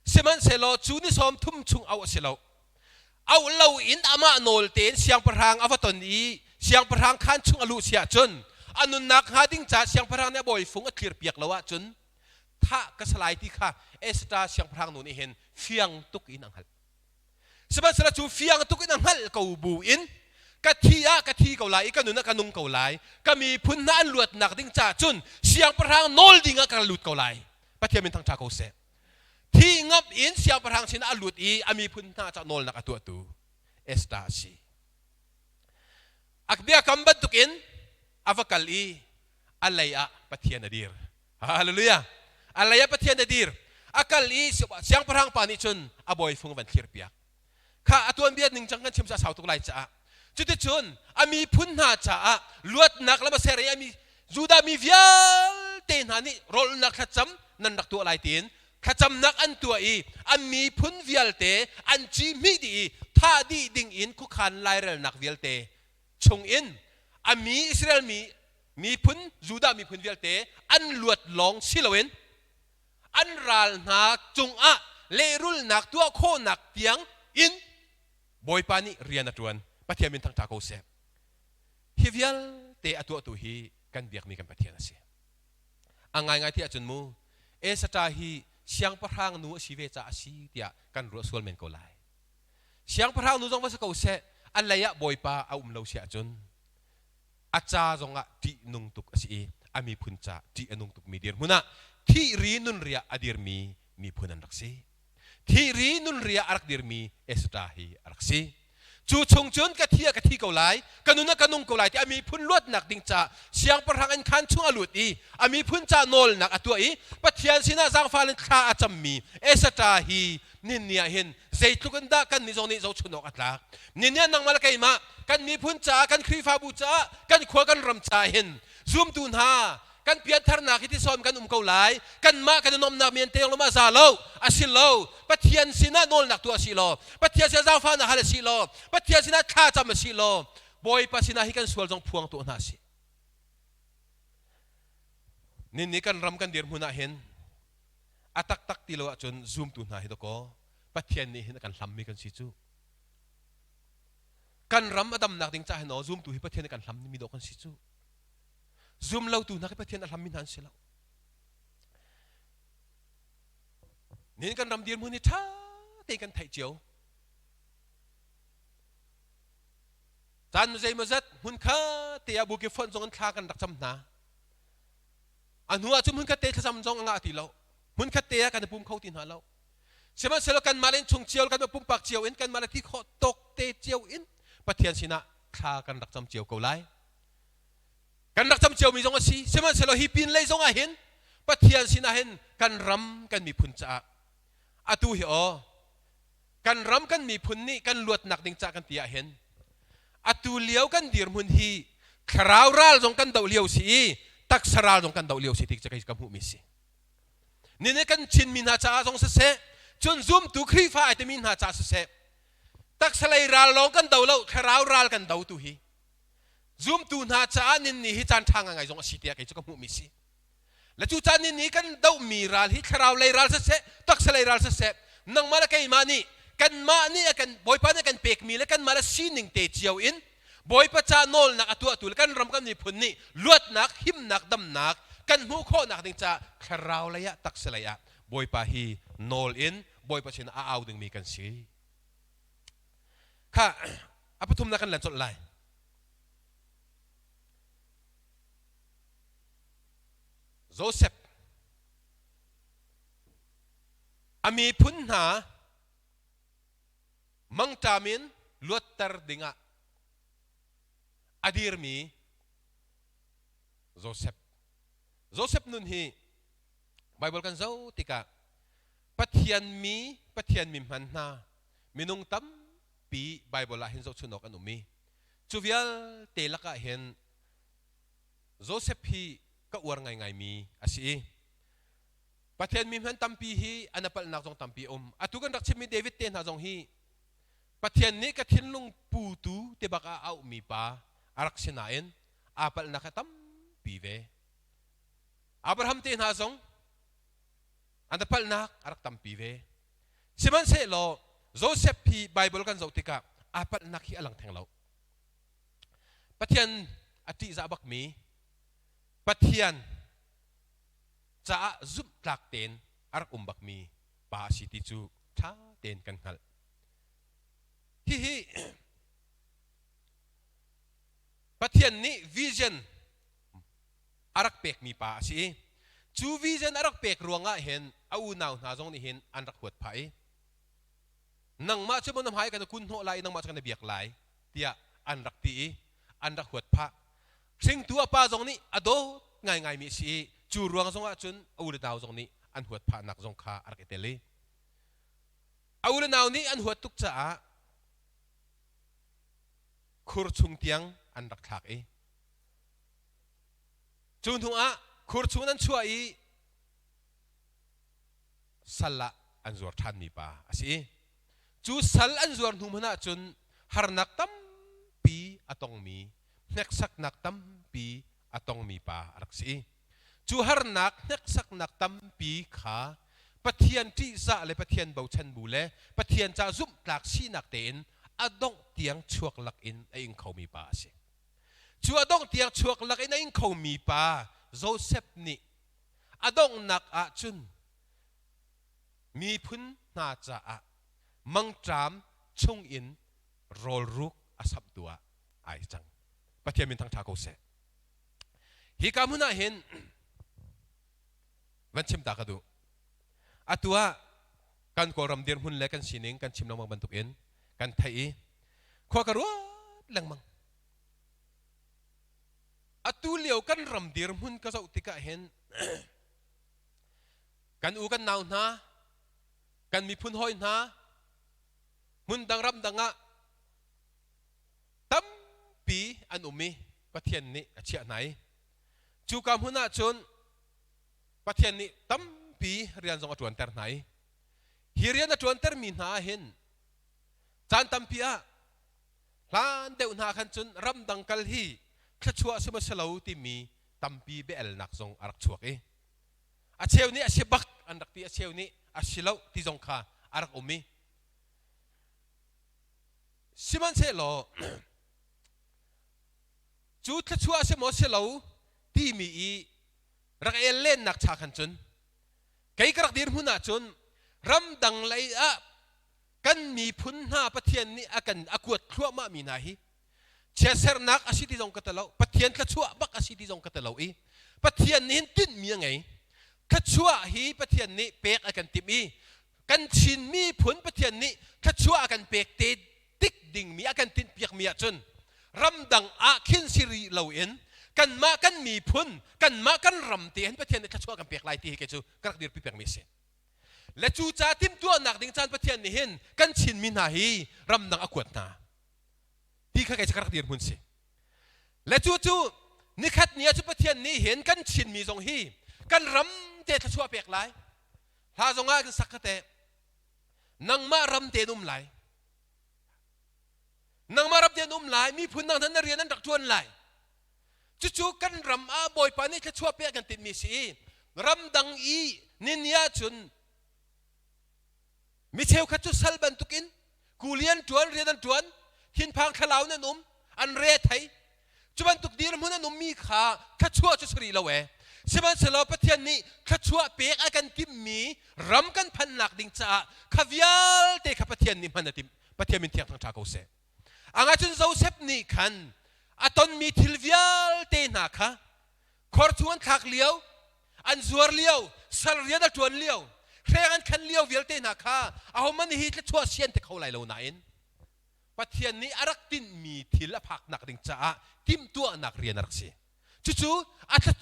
Sihmanhsehlaw cu ni 30 chung auh a si lo. Auh loin amah nawl tein siangpahrang a va ton i siangpahrang khaan chung a luh si ahcun a nunnak hnga ding caah siangpahrang nih a bawifung a tlirpiak lo ahcun Thah ka salai ti kha Esther siangpahrang nu nih hin fiang tuk in a hngalh. Sihmanhsehlaw cu fiang tuk in a hngalh ko bu in ka thi ah ka thi ko lai i ka nun ah ka nung ko lai. Ka miphun hna an luatnak ding caah cun siangpahrang nawl ding ah ka lut ko lai. Pathian min thangṭha ko seh. Thi ngamh in siangpahrang sinah a lut i a miphun hna caah nawlnak a tuahtu Esther a si. A biakam bantukin a va kal i a lei ah Pathian a dir. Hallelujah. A lei ah Pathian a dir. A kal i siangpahrang pa nih cun a bawifung van thlir piak. Kha a tuanbia ning cang kan chim sa sau tuk lai caah. Cuticun a miphun hna caah luatnak lam a ser i a mi Judah mi vialte hna nih rawlnak thlacam nan rak tuah lai tiin thlacamnak an tuah i an miphun vialte an ci hmih dih i thah dih ding in khuakhan lairelnak vialte chung in a mi Israel mi miphun Judah miphun vialte an luat lawng si loin an ral hna cungah lehrulnak tuah khawhnak tiang in Bawipa nih rian a ṭuan. Pathian min thangṭha ko seh. Hi vialte a tuahtu hi kan biakmi kan Pathian a si. A ngaingai ti ahcun mu, Esata hi siangpahrang nu a si ve caah a si tiah kan ruah sual men ko lai. Siangpahrang nu zong va si ko seh, a lei ah Bawipa a um lo si ahcun a ca zongah ṭihnung tuk a si i a miphun ca ṭih a nung tukmi dirhmun ah thih ri nun ria a dirmi miphun an rak si. Thih ri nun ria a rak dirmi Esther hi a rak si. Cu chung cun ka thi ah ka thi ko lai, ka nun ah ka nung ko lai ti a miphun luatnak ding ca siangpahrang inn khaan chung a lut i a miphun ca nawlnak a tuah i Pathian sinah zaangfal in thla a cammi Esther hi ninni ah hin zeitluk in dah kan nih zong nih zohchun awk a tlak. Ninni ah nangmah le keimah kan miphun caah kan Khrihfabu caah kan khua kan ram caah hin zumtu hna kan piantharnak hi tisawn kan um ko lai kanmah kan i nuamnak men te lawm a za lo a si lo Pathian sinah nawlnak tuah si law Pathian sinah zaangfahnak hal a si law Pathian sinah thla cam a si law Bawipa sinah hi kan sual zong phuang tuah hna si Ninni kan ram kan dirhmun ah hin a taktak ti lo ahcun zumtu hna hi dakaw Pathian nih hin a kan hlammi kan si cu kan ram a damnak ding ca hin aw zumtu hi Pathian nih kan hlammi dawh kan si cu zum lotu hna khi Pathian a hlammi hna an si lo nin kan ram dirhmun hi ṭha tein kan theih cio caan zeimawzat hmun kha te ah buki fonh zong in thla kan rak cam hna a hnu ah cun hmun khat te thlacam zong a ngah ti lo hmun khat te ah kan i pum kho ti hna lo Sihmanhsehlaw kanmah le innchung cio kanmah pumpak cio in kanmah le ti khawh tawk te cio in Pathian sinah thla kan rak cam cio ko lai. Kan rak cam ciomi zong a si. Sihmanhsehlaw hi pin lei zong ah hin Pathian sinah hin kan ram kan miphun caah atu hi aw kan ram kan miphun nih kan luatnak ding cah kan ti ah hin atu lio kan dirhmun hi thlarau ral zong kan doh lio si i taksa ral zong kan doh lio si ti ka hmuhmi si. Nini kan Chinmi hna caah zong siseh, cun zumtu Khrihfa ai timi hna caah siseh, taksa lei ral lawng kan do lo, thlarau ral kan do tu hi. Zumtu hna caah ninni hi caan ṭha ngai zong a si tiah kei cu ka hmuhmi si. Le cu caan ninni kan dohmi ral hi thlarau lei ral siseh, taksa lei ral siseh, nangmah le keimah nih kanmah nih a kan Bawipa nih a kan pekmi le kanmah le sining te cio in Bawipa ca nawlnak a tuahtu le kan ram kan miphun nih luatnak, himnak, damnak kan hmuh khawhnak ding caah thlarau lei ah taksa lei ah Bawipa hi nawl in Bawipa sin a au dingmi kan si. Kha a pathumnak kan lan colh lai. Joseph a miphun hna mangṭam in luatter dingah a dirmi Joseph. Joseph nun hi Bible kan zoh tikah Pathian mi Pathian mi hman hna minung tampi Bible ah hin zohchun awk an um i cu vialte lakah hin Joseph hi ka uar ngaingaimi a si i Pathian mi hman tampi hi an a palhnak zong tampi a um. Atu kan rak chimmi David te hna zong hi Pathian nih ka thinlung putu te bak ah auhmi pa a rak si nain aa palhnak a tampi ve. Abraham te hna zong an a palhnak a rak tampi ve. Sihmanhsehlaw Joseph hi Bible kan zoh tikah aa palhnak hi a lang theng lo. Pathian a ṭihzah bakmi Pathian caah zumhtlak tein a rak um bakmi pa a si ti cu ṭha tein kan hngalh. Hihi Pathian nih vision a rak pekmi pa a si i cu vision a rak pek ruangah hin a unau hna zong nih hin an rak huat phah i nangmah cu maw na hmai kan kun hnawh lai i nangmah cu kan i biak lai tiah an rak ti i an rak huat phah. Hringtu a pa zong nih a dawt ngaingaimi a si i cu ruang zong ah cun a u le nau zong nih an huat phahnak zong kha a rak i tel i a u le nau nih an huat tuk caah khur chung tiang an rak thlak i cu hnu ah khur chung an chuah i sal ah an zuar ṭhanmi pa a si i cu sal an zuar hnu hmanh ah cun harnak tampi a tongmi hneksaknak tampi a tongmi pa a rak si. Cu harnak hneksaknak tampi kha Pathian ṭihzah le Pathian bochan bu le Pathian ca zumhtlak sinak tein a dongh tiang chuak lak in a ing khomi pa a si. Cu a dongh tiang chuak lak in a ing khomi pa Joseph nih a donghnak ah cun miphun hna caah mangṭam chungin rawlruk a samhtu ah ai cang. Pathian min thangṭha ko seh. Hi ka hmun ah hin van chim ta ka duh. Atu ah kan Kawlram dirhmun le kan sining kan chim lengmang bantukin kan theih i khua ka ruat lengmang. Atu lio kan ram dirhmun ka zoh tikah hin kan u kan nau hna, kan miphun hawi hna, hmun dang ram dang ah tampi an um i Pathian nih a chiah hna i cuka hmun ah cun Pathian nih tampi rian zong a ṭuanter hna i hi rian a ṭuantermi hna ah hin caan tampi ah hlan deuh hna khan cun ramdang kal hi thluachuah si maw si lo timi tampi bia-alnak zong a rak chuak i a cheu nih a si bak an rak ti, a cheu nih a si lo ti zong kha a rak um i sihmanhsehlaw cu thluachuah a si maw si lo timi i rak el lennak cha khan cun kei ka rak dirhmun ah cun ramdang lei ah kan miphun hna Pathian nih a kan a kuat thluahmah mi hna hi chiatsernak a si ti zong ka ti lo, Pathian thluachuah bak a si ti zong ka ti lo i Pathian nih hin tinhmi a ngei. Thluachuah hi Pathian nih pek a kan timh i kan Chin miphun Pathian nih thluachuah a kan pek te tik dingmi a kan tinhpiakmi ahcun ramdang ah khin si rih loin kanmah kan miphun, kanmah kan ram te hin Pathian nih thluachuah kan pek lai ti hi kei cu ka rak dirpi pengmi a si. Le cu ca timhtuahnak ding caan Pathian nih hin kan Chinmi hna hi ramdang a kuat hna ti kha kei cu ka rak dirhmun si. Le cu cu nikhat ni ah cu Pathian nih hin kan Chinmi zong hi kan ram te thluachuah pek lai. Hla zong ah kan sak kha teh nangmah ram te um lai, nangmah ram te um lai, miphun dang hna na rian an rak ṭuan lai. Cucu kan ram ah Bawipa nih thluachuah pek kan tinhmi si i ramdang i nini ahcun mi cheukhat cu sal bantukin kuli an ṭuan, rian an ṭuan, thinphang thlalau in an um, an re thei. Cu bantuk dirhmun an ummi kha thluachuah cu si rih lo ee. Sihmanhsehlaw Pathian nih thluachuah pek a kan timhmi ram kan phannak ding caah kha vialte kha Pathian nih hman a timh. Pathian min thiang thangṭha ko seh. Angah cun Joseph nih khan a tonmi thil vialte hna kha khor chung an thlak lio, an zuar lio, sal rian a ṭuan lio, hreng an khan lio vialte hna kha ahohmanh hi thluachuah sian te kho lai lo nain Pathian nih a rak tinhmi thil a phaknak ding caah timhtuahnak rian a rak si. Cucu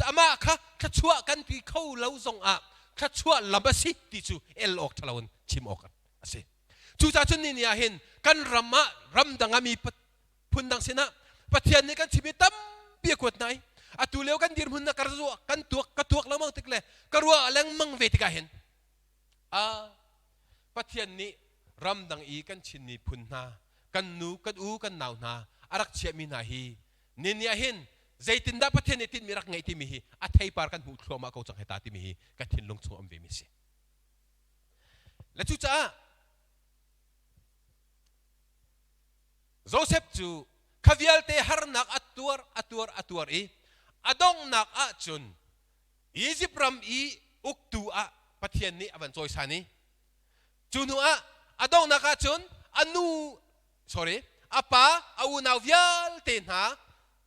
amah kha thluachuah kan ti kho lo zongah thluachuah lam a si ti cu el awk ṭhalo in chim awk a si. Cucaah cun ni ni ah hin kan ram ah ramdang ah mi phundang sinah Pathian nih kan chim i tampi a kuat hna i atu lio kan dirhmun na kan tuak ka tuak lengmang tik le ka ruah lengmang ve tikah hin a Pathian nih ramdang i kan Chin miphun hna, kan nu, kan u, kan nau hna a rak chiahmi hna hi ni ah hin zeitindah Pathian nih tinhmi rak ngeih timi hi a theipar kan hmuh thluahmah ko cang heta timi hi ka thinlung chung um vemi si. Le cucaah Joseph cu kha vialte harnak a tuar, a tuar, a tuar i a donghnak ahcun Izipt ram i uktu ah Pathian nih a van cawisan i cu hnu ah a donghnak ah cun a nu sorry a pa a unau vialte hna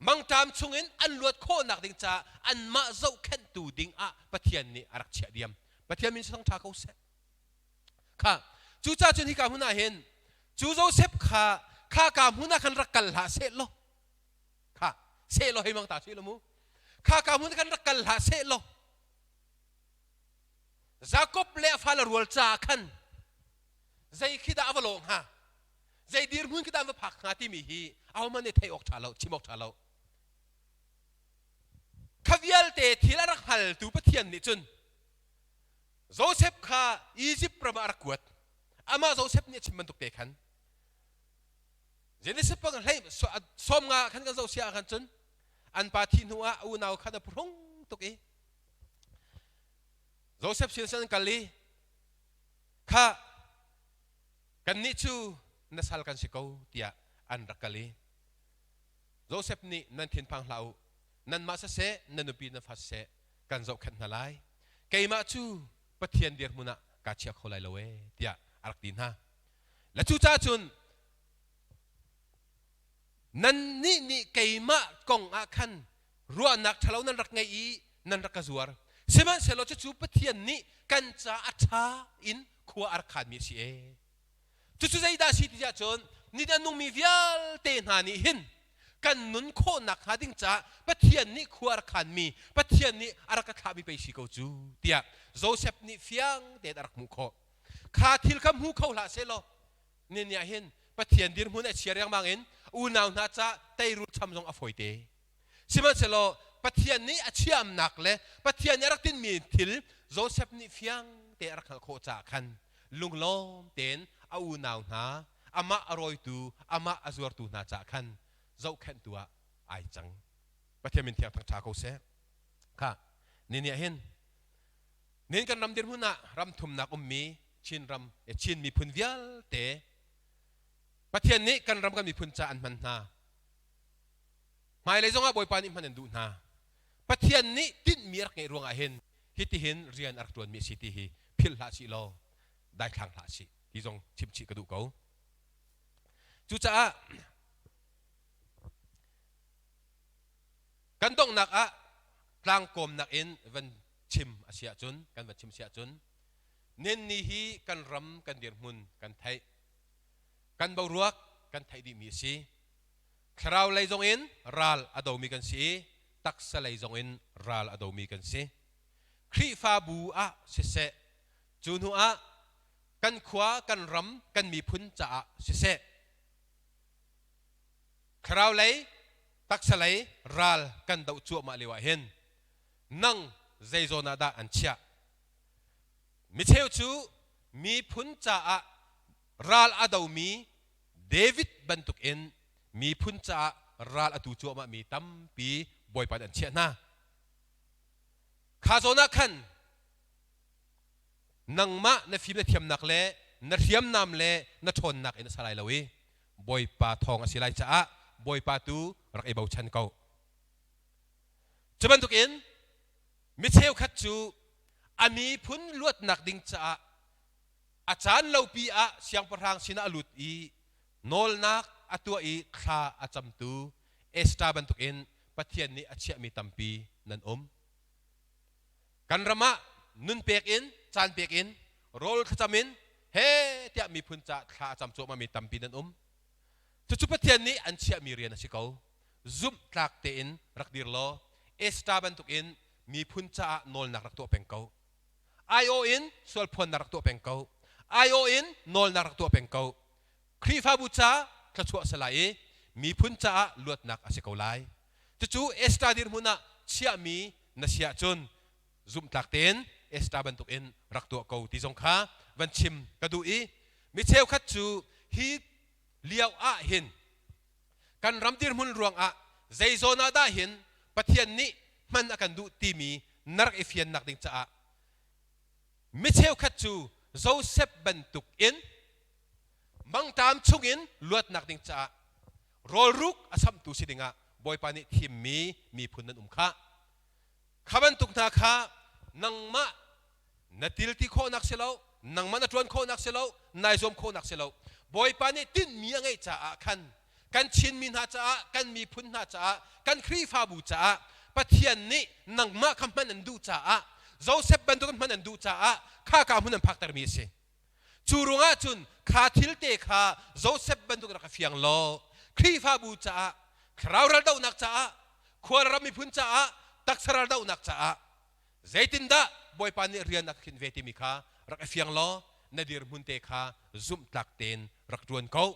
mangṭam chungin an luat khawhnak ding caah anmah zohkhenhtu ding ah Pathian nih a rak chiah diam. Pathian min thang ṭha ko seh. Kha cucaah cun hika hmun ah hin cu Joseph kha kha ka hmun ah khan rak kal hlah seh law kha seh law hei mang ta seh law mu kha ka hmun khan rak kal hlah seh law Jakob le a fale rual caah khan zei khi dah a va lawh hnga zei dirhmun khi dah an va phak hnga timi hi ahohmanh nih theih awk ṭha lo chim awk ṭha lo kha vialte thil a rak hngaltu Pathian nih cun Joseph kha Izipt ram ah a rak kuat amah Joseph nih a chim bantuk te khan Genesis pang hlei sawm nga khan kan zoh sia khan cun an pa thi hnu ah a unau khan a phuhrung tuk i Joseph sin an kal i kha kannih cu na sal kan si ko tiah an rak kal i Joseph nih nan thinphang hlah u nanmah siseh na nupi na fa siseh kan zohkhenh hna lai keimah cu Pathian dirhmun ah kaa chia kho lai lo ee tiah a rak ti hna le cucaah cun nannih nih keimah kong ah khan ruahnak ṭhalo nan rak ngei i nan rak ka zuar sihmanhsehlaw cucu Pathian nih kan ca a ṭha in khua a rak khanmi a si ee cucu zeidah a si ti ahcun ni a nungmi vialte hna nih hin kan nun khawhnak hnga ding caah Pathian nih khua a rak khanmi Pathian nih a rak ka thlahmi pei si ko cu tiah Joseph nih fiang tein a rak hmuh khawh kha thil kha hmu kho hlah seh law ni ah hin Pathian dirhmun a chia riangmang in unau hna ca teirul cham zong a fawite sihmanhsehlaw Pathian nih a chiamnak le Pathian nih a rak tinmi thil Joseph nih fiang te a rak hngalh khawh caah khan lunglawm tein a unau hna amah a rawitu amah a zuartu hna caah khan zohkhenhtu ah ai cang Pathian min thiang thangṭha ko seh kha ni nih hin Nin kan ram dirhmun ah ram thumnak ummi Chinram Chin miphun vialte Pathian nih kan ram kan miphun ca an hman hna. Hmailei zongah Bawipa nih hman an duh hna. Pathian nih tinhmi a rak ngeih ruangah hin hitihin rian a rak ṭuanmi a si ti hi philh hlah sih law daithlang hlah sih ti zong chimchih ka duh ko. Cucaah kan donghnak ah tlangkawmnak in van chim a si ahcun kan van chim si ahcun nenni hi kan ram kan dirhmun kan theih kan boruak kan theih dihmi a si thlarau lei zong in ral a domi kan si i taksa lei zong in ral a domi kan si Khrihfabu ah siseh cu hnu ah kan khua kan ram kan miphun caah siseh thlarau lei taksa lei ral kan doh cuahmah lio ah hin nang zei zawn ah dah an chiah micheu cu miphun caah ral a domi David bantuk in miphun caah ral a tu cuahmah mi tampi Bawipa nih an chiah hna kha zawn ah khan nangmah na fim na thiamnak le na hriamnam le na ṭhawnnak in a sa lai lo i Bawipa thawng a si lai caah Bawipa tu rak i bochan ko. Cu bantukin mi cheukhat cu a miphun luatnak ding caah a caan lopi ah siangpahrang sinah a lut i nawlnak a tuah i thla a camtu Esther bantukin Pathian nih a chiahmi tampi nan um. Kan ram ah nun pek in caan pek in rawl thlacam in he tiah miphun ca thla a cam cuahmahmi tampi nan um. Cucu Pathian nih an chiahmi rian a si ko. Zumh tlak tein rak dir law Esther bantukin miphun caah nawlnak rak tuah peng ko. Aiawh in sualphuannak rak tuah peng ko. Aiawh in nawlnak rak tuah peng ko. Khrihfabu ca thluachuah a si lai i miphun caah luatnak a si ko lai. Cucu Esther dirhmun ah chiahmi na si ahcun zumhtlak tein Esther bantukin rak tuah ko ti zong kha van chim ka duh i mi cheukhat cu hi lio ah hin kan ram dirhmun ruangah zei zawn ah dah hin Pathian nih hman a kan duh timi na rak i fiannak ding caah mi cheukhat cu Joseph bantuk in mangṭam chungin luatnak ding caah rawlruk a samtu si dingah Bawipa nih thimmi miphun nan um khah. Kha bantuk hna kha nangmah Na tilti khawhnak si lo, nangmah na ṭuan khawhnak si lo, nai zuam khawhnak si lo. Bawipa nih tinhmi a ngeih caah khan kan Chinmi hna caah, kan miphun hna caah, kan Khrihfabu caah Pathian nih nangmah kha hman an duh caah Joseph bantukin hman an duh caah kha ka hmun an phaktermi a si. Cu ruangah cun kha thil te kha Joseph bantuk rak fiang law Khrihfabu caah, thlarau raldohnak caah, khua ram miphun caah, taksa raldohnak caah zeitindah Bawipa nih rian a ka khinh ve timi kha rak i fiang law na dirhmun te kha zumhtlak tein rak ṭuan ko,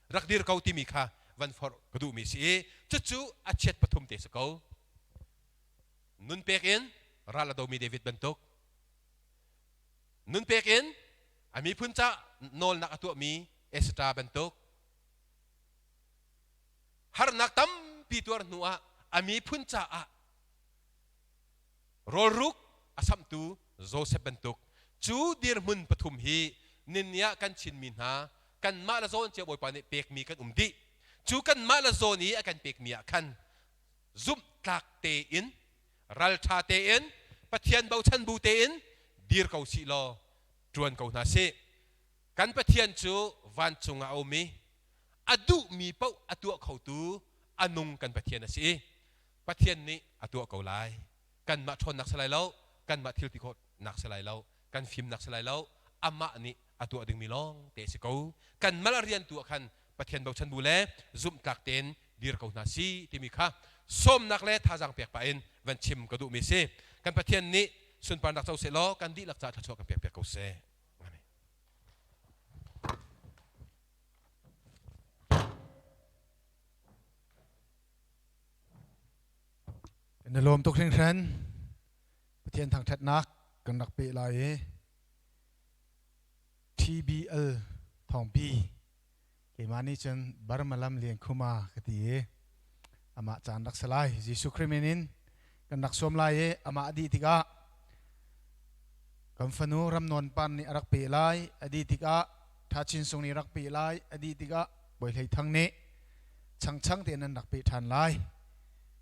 rak dir ko timi kha van forh ka duhmi si i cucu a chiat pathum te si ko. Nun pek in ral a domi David bantuk, nun pek in a miphun ca nawlnak a tuahmi Esther bantuk, harnak tampi tuar hnu ah a miphun caah rawlruk a samhtu Joseph bantuk cu dirhmun pathum hi ninni ah kan Chinmi hna kanmah le zawn cio Bawipa nih pekmi kan um dih. Cu kanmah le zawn i a kan pekmi ah khan zumhtlak tein ralṭha tein Pathian bochan bu tein dir ko sih law ṭuan ko hna sih. Kan Pathian cu vancung ah a um i a duhmi paoh a tuah khotu a nung kan Pathian a si i Pathian nih a tuah ko lai. Kanmah ṭhawnnak si lai lo, kanmah thil ti khawhnak si lai lo, kan fimnak si lai lo, amah nih a tuah dingmi lawng te a si ko. Kanmah rian tu ah khan Pathian bochan bu le zumhtlak tein dir ko hna si timi kha sawmnak le thazaang pek pah in van chim ka duhmi si. Kan Pathian nih sunparnak co seh law kan dihlak caah thluachuah kan pek piak ko seh. Amen. Na lawm tuk hringhran. Pathian thangṭhatnak kan rak pe lai i TBL thawngpi keimah nih cun Burma lam lian khuma ka ti i amah caan rak si lai. Jesuh Khrih min in kan rak sawm lai i amah a dih tikah kan fanu Ramnawn Par nih a rak pe lai. A dih tikah Tha Chin Sung nih rak pe lai. A dih tikah Bawi Hlei Thang nih changchang tein nan rak pe ṭhan lai.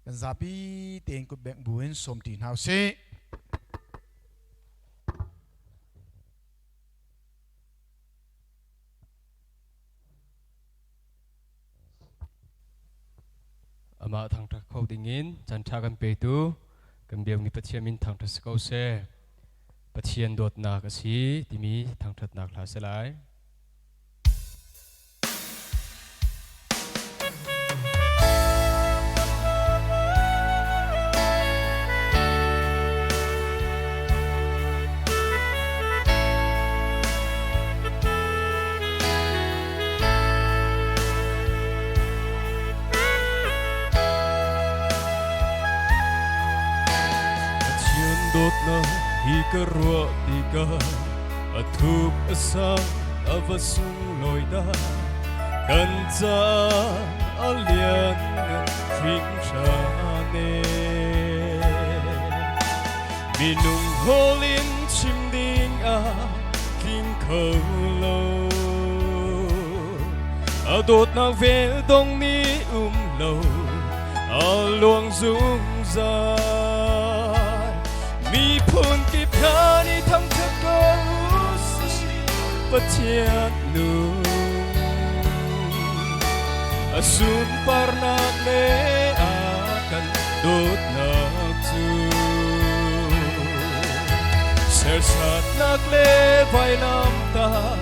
Kan zapi tein kutbengh buin sawm ṭi hna usih. Amah thangṭhat kho dingin caan ṭha kan petu kan biakmi Pathian min thangṭhat si ko seh. Pathian dawtnak a si timi thangṭhatnak hla si lai. Pathian dawtnak hi ka ruah tikah a thuk a sang a va sunglawi dah kan caah a lianngan hringhran e minung hawl in chim ding ah tling kho lo a dawtnak vel dong ni um lo a luang zungzal miphun kip hna nih thangṭhat ko sih Pathian nu a sunparnak le a kan dawtnak cu sersatnak le vailamtah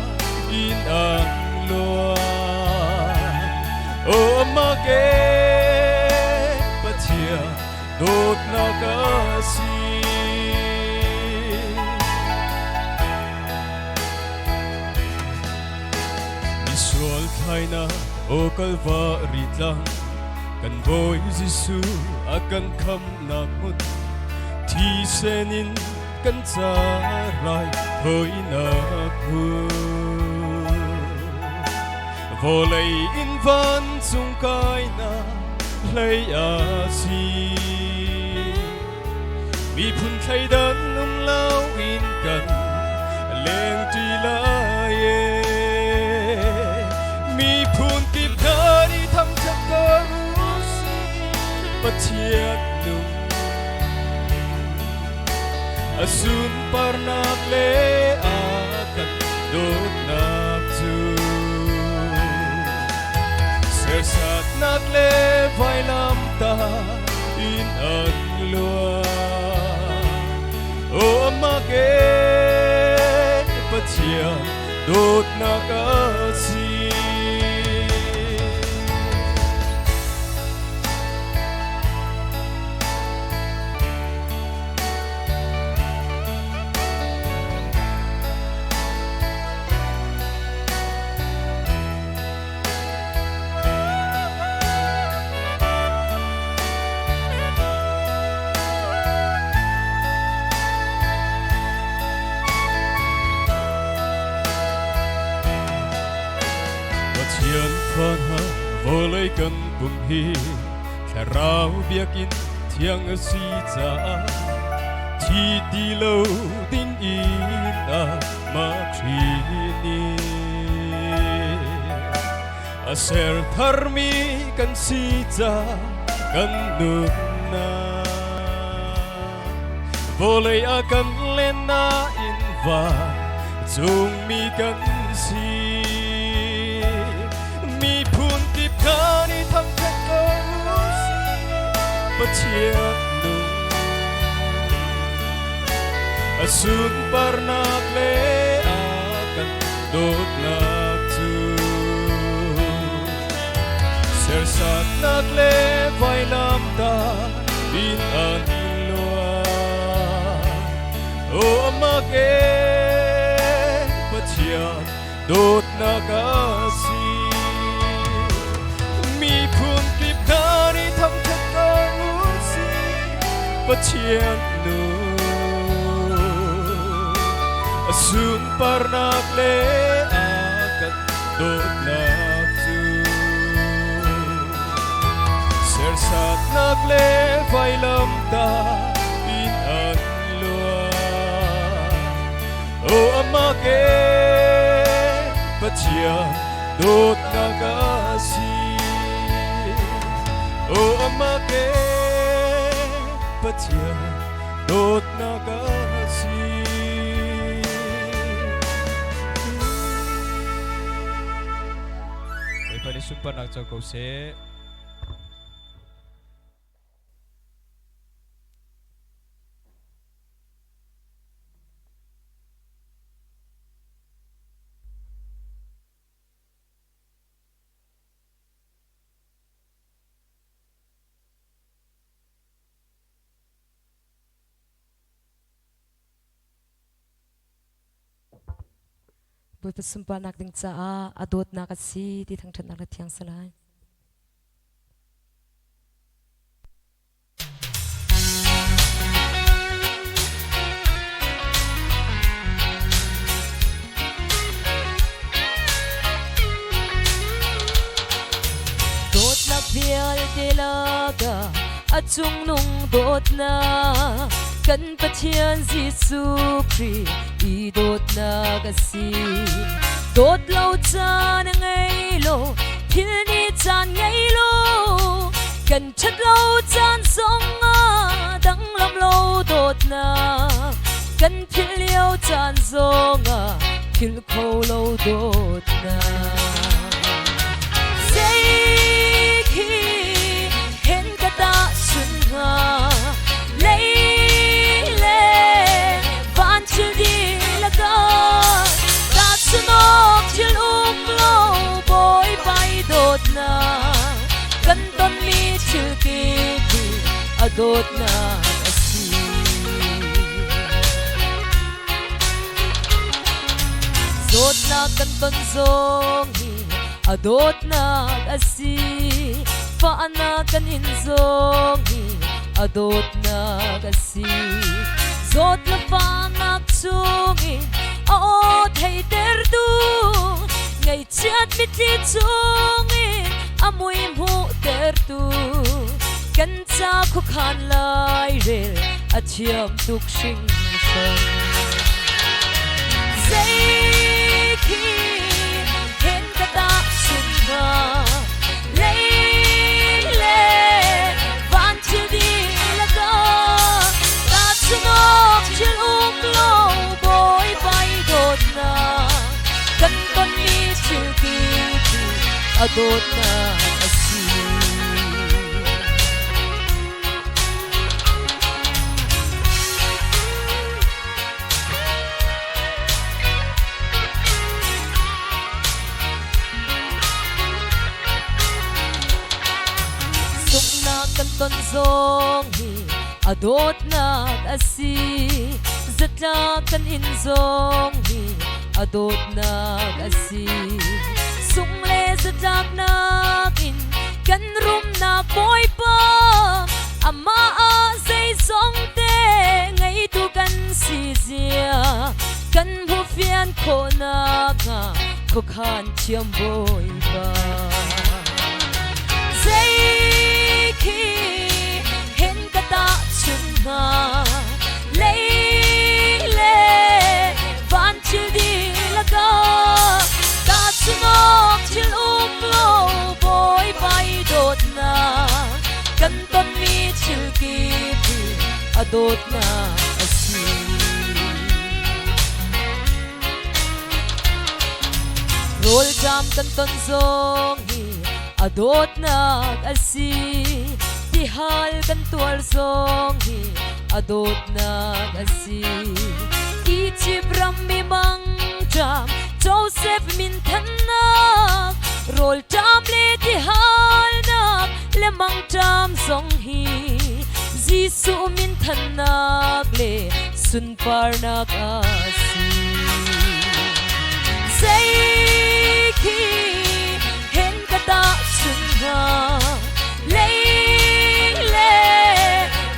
in an luan o amah ke Pathian dawtnak a si. Misual thlainak aw Kalvari tlang kan Bawi Jesuh a kan khamnak hmun thisen in kan ca rai hawinak hmun vawlei in vancung kainak hlei a si miphun thleidan um lo in kan lengṭi lai e miphun kip hna nih thangṭhat ko sih Pathian nung A sunparnak le a kan dawtnak cu Sersatnak le vailamtah in an luang. O amah ke Pathian dawtnak a si. Pathian fa hna vawlei kan pum hi thlarau biakinn thiang a si caah thi ti lo ding in a mah Khrih nih a ser tharmi kan si ca kan nunnak vawlei a kan len nain van cungmi kan si. Miphun kip kha nih thangṭhat ko sih Pathian nung a sunparnak le a kan dawtnak cu sersatnak le vailamtah in an luang. O amah ke Pathian dawtnak a si. Miphun kip hna nih thangṭhat ko sih Pathian nung a sunparnak le a kan dawtnak cu sersatnak le vailamtah in an luang. O amah ke Pathian dawtnak a si. O amah ke Pathian dawtnak a si. Bawipa nih sunparnak co ko seh. Bawipa sunparnak ding caah a dawtnak a si ti thangṭhatnak na thiang salai. Dawtnak vialte lakah a cungnung dawtnak kan Pathian Jesuh Khrih i dawtnak a si. Dawt lo caan a ngei lo, thil nih caan ngei lo, kan ṭhat lo caan zongah danglam lo dawtnak, kan philh lio caan zongah philh kho lo dawtnak. Zei khi hen ka tahchun hnga, lei le van thil dihlak ah tahchun awk thil um lo Bawipa i dawtnak kan tonmi thil kip hi a dawtnak a si. Zawtnak kan ton zong hi a dawtnak a si. Fahnak kan in zong hi a dawtnak a si. Zawt le fahnak chungin a aw theitertu ngaihchiat mitthli chungin a mui hmuhtertu kan ca khuakhan lairel a thiam tuk hringhran. Zei khi hen ka tahchun hnga, lei le van thil dihlak ah tahchun awk thil um dawtnak a si. Sunghnak kan ton zong hi a dawtnak a si. Zatlak kan in zong hi a dawtnak a si. Sung le zatlaknak in kan rumnak Bawipa amah ah zeizong te ngeitu kan si zia kan hmuhfian khawhnak hnga khuakhan thiam Bawipa. Zei khi hen ka tahchun hnga lei le van thil dihlak ah tahchun awk thil um lo Bawipa i dawtnak kan tonmi thil kip hi a dawtnak a si. Rawlṭam kan ton zong hi a dawtnak a si. Tihal kan tuar zong hi a dawtnak a si. Egypt ram mi mangṭam Joseph min thannak rawlṭam le tihalnak le mangṭam zong hi Jesuh min thannak le sunparnak a si. Zei khi hen ka tahchun hnga lei le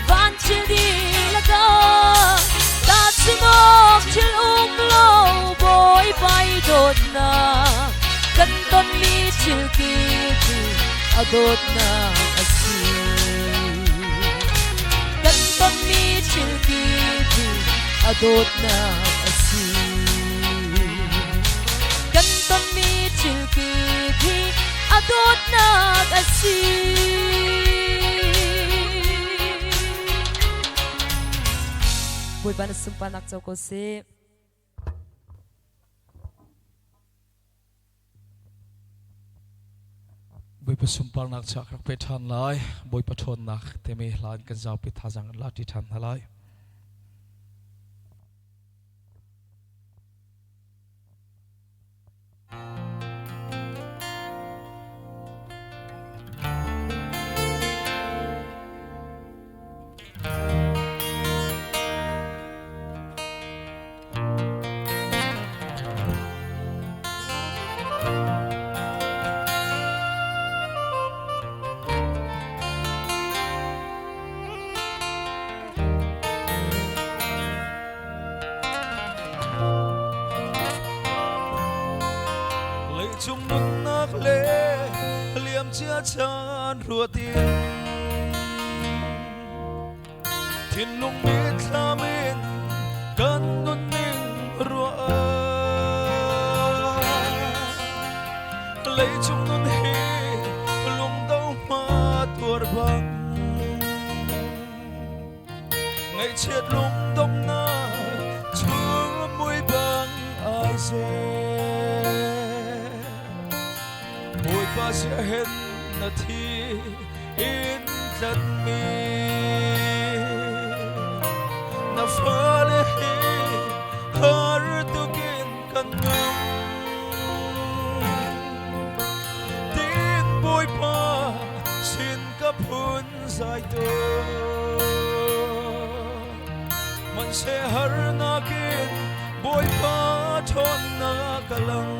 van thil dihlak ah tahchun awk thil um lo Bawipa i dawtnak kan tonmi thil kip hi a dawtnak a si. Kan tonmi thil kip hi a dawtnak a si. Kan tonmi thil kip hi a dawtnak a si. Bawipa na sunparnak co ko seh. Bawipa sunparnak chak rak pe ṭhan lai. Bawipa ṭhawnnak timi hla in kan zaupi thazaang in la ṭi ṭhan hna lai. Leicung nunnak le liamcia caan ruatin Thinlung mitthlam in kan nunning ruah Leicung nun hi lungdo hma tuar bang Ngaihchiat lungdomnak chum mui bang ai seh Bawipa siahen na thi in tlatmi na fale hi har tukin kan nung tin Bawipa sin ka phun zai tu man se har nakin Bawipa ṭhawnnak a lang.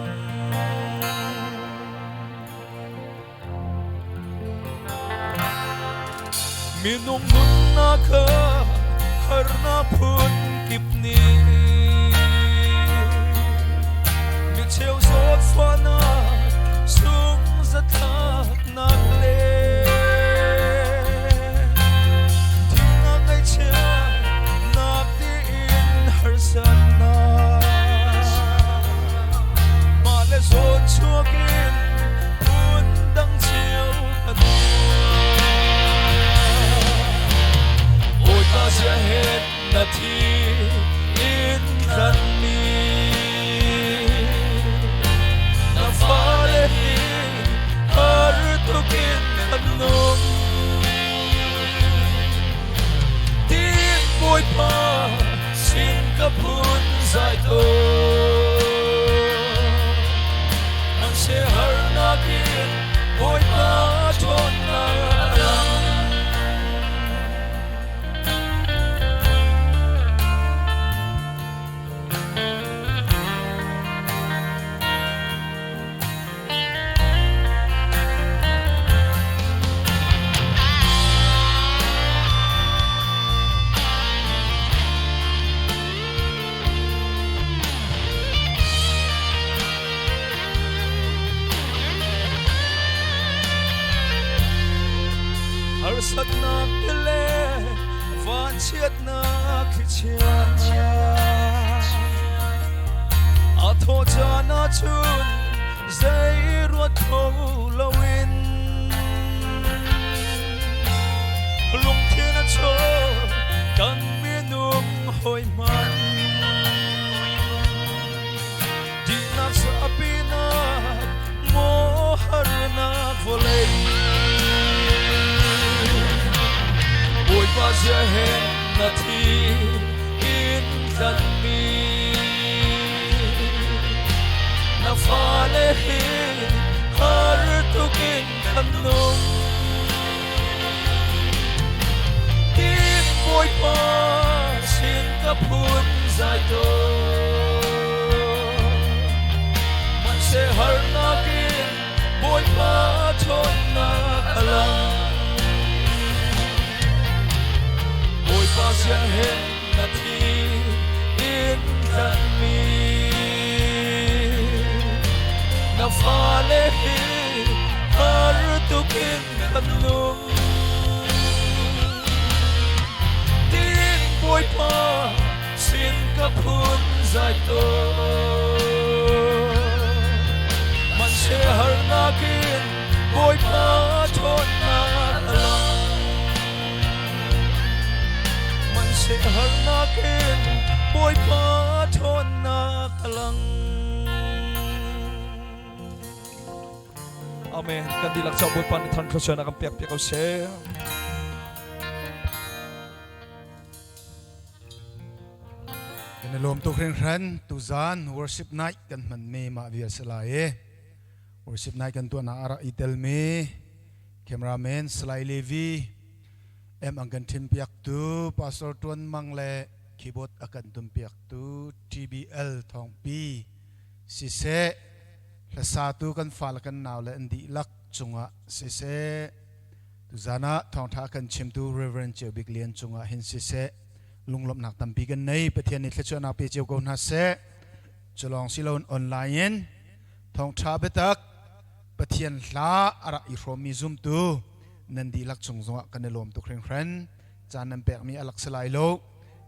Minung nunnak ah harnak phun kip nih mi cheu zawtfahnak sung zatlaknak le thihnak ngaihchiatnak tiin harsatnak mah le zawn chuak in phun dang cio kan Bawipa siahen na thi in tlanmi na kan nung. Tin Bawipa sin ka phun zai tawn. An se harnak in Bawipa ṭhawnnak a lang. Harsatnak le vanchiatnak thlichia a thawh caan ahcun zei ruat kho loin lungthin a chaw kan minung hawi hman dihnak sapinak maw harnak vawlei Bawipa zia he na thi in tlanmi na fale hi har tukin kan nung Tin Bawipa sin ka phun zai tawn Manse harnak in Bawipa ṭhawnnak a lang Bawipa siang he na thi in tlanmi na fale hi har tukin kan nung Tin Bawipa sin ka phun zai tawn Man se harnak in Bawipa ṭhawnnak a lang Man se harnak in Bawipa ṭhawnnak a lang. Amen. Kan dihlak caah Bawipa nih than thluachuahnak kan pek piak ko seh. Kan i lawm tuk hringhran tuzan worship night kan hman mi mah vial si lai i worship night kan tuahnak a rak i tel mi cameraman Salai Levi M ang kan thim piaktu Pastor Tuan Mang le keyboard a kan tum piaktu TBL Thawngpi siseh hlasatu kan fale kan nau le an dihlak cungah siseh tuzan ah thawngtha kan chimtu Reverend Ceu Bik Lian cungah hin siseh lunglawmhnak tampi kan nei. Pathian nih thluachuahnak pe cio ko hna seh. Culawng siloin online in thawngtha biatak Pathian hla a rak i hrawmmi zumtu nan dihlak chung zongah kan i lawm tuk hringhran. Caan nan pekmi a lak si lai lo.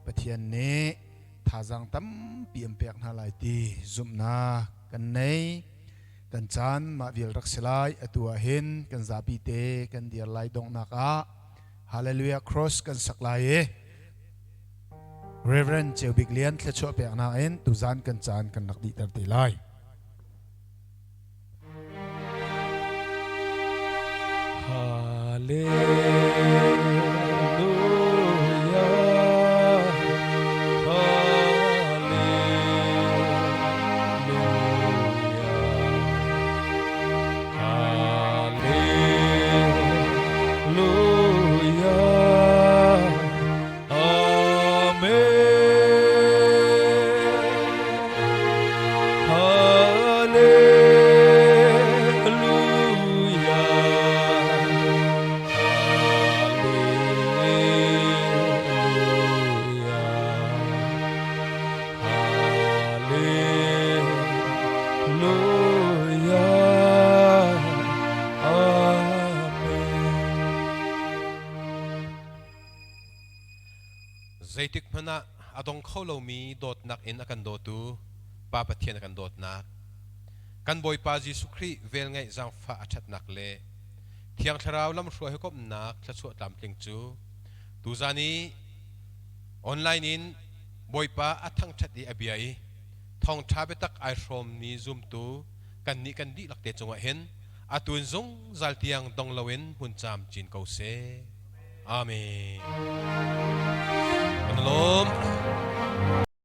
Pathian nih thazaang tampi an pek hna lai ti zumhnak kan nei. Kan caan mah vial rak si lai. Atu ah hin kan zapi te kan dir lai donghnak ah Hallelujah Cross kan sak lai i Reverend Ceu Bik Lian thluachuah peknak in tuzan kan caan kan rak dihter te lai. Hallelujah. Zeitik hmanh ah a dong kho lomi dawtnak in a kan dawtu Pa Pathian a kan dawtnak, kan Bawipa Jesuh Khrih velngeih zaangfah a ṭhatnak le Thiang Thlarau lamhruai hawikomhnak thluachuah tlamtling cu tuzan i online in Bawipa a thangṭhat i a bia i thawngṭha biatak ai hrawmmi zumtu kannih kan dihlak te cungah hin Atu in zungzal tiang dong loin hmun camcin ko seh. Amen. Kan lawm.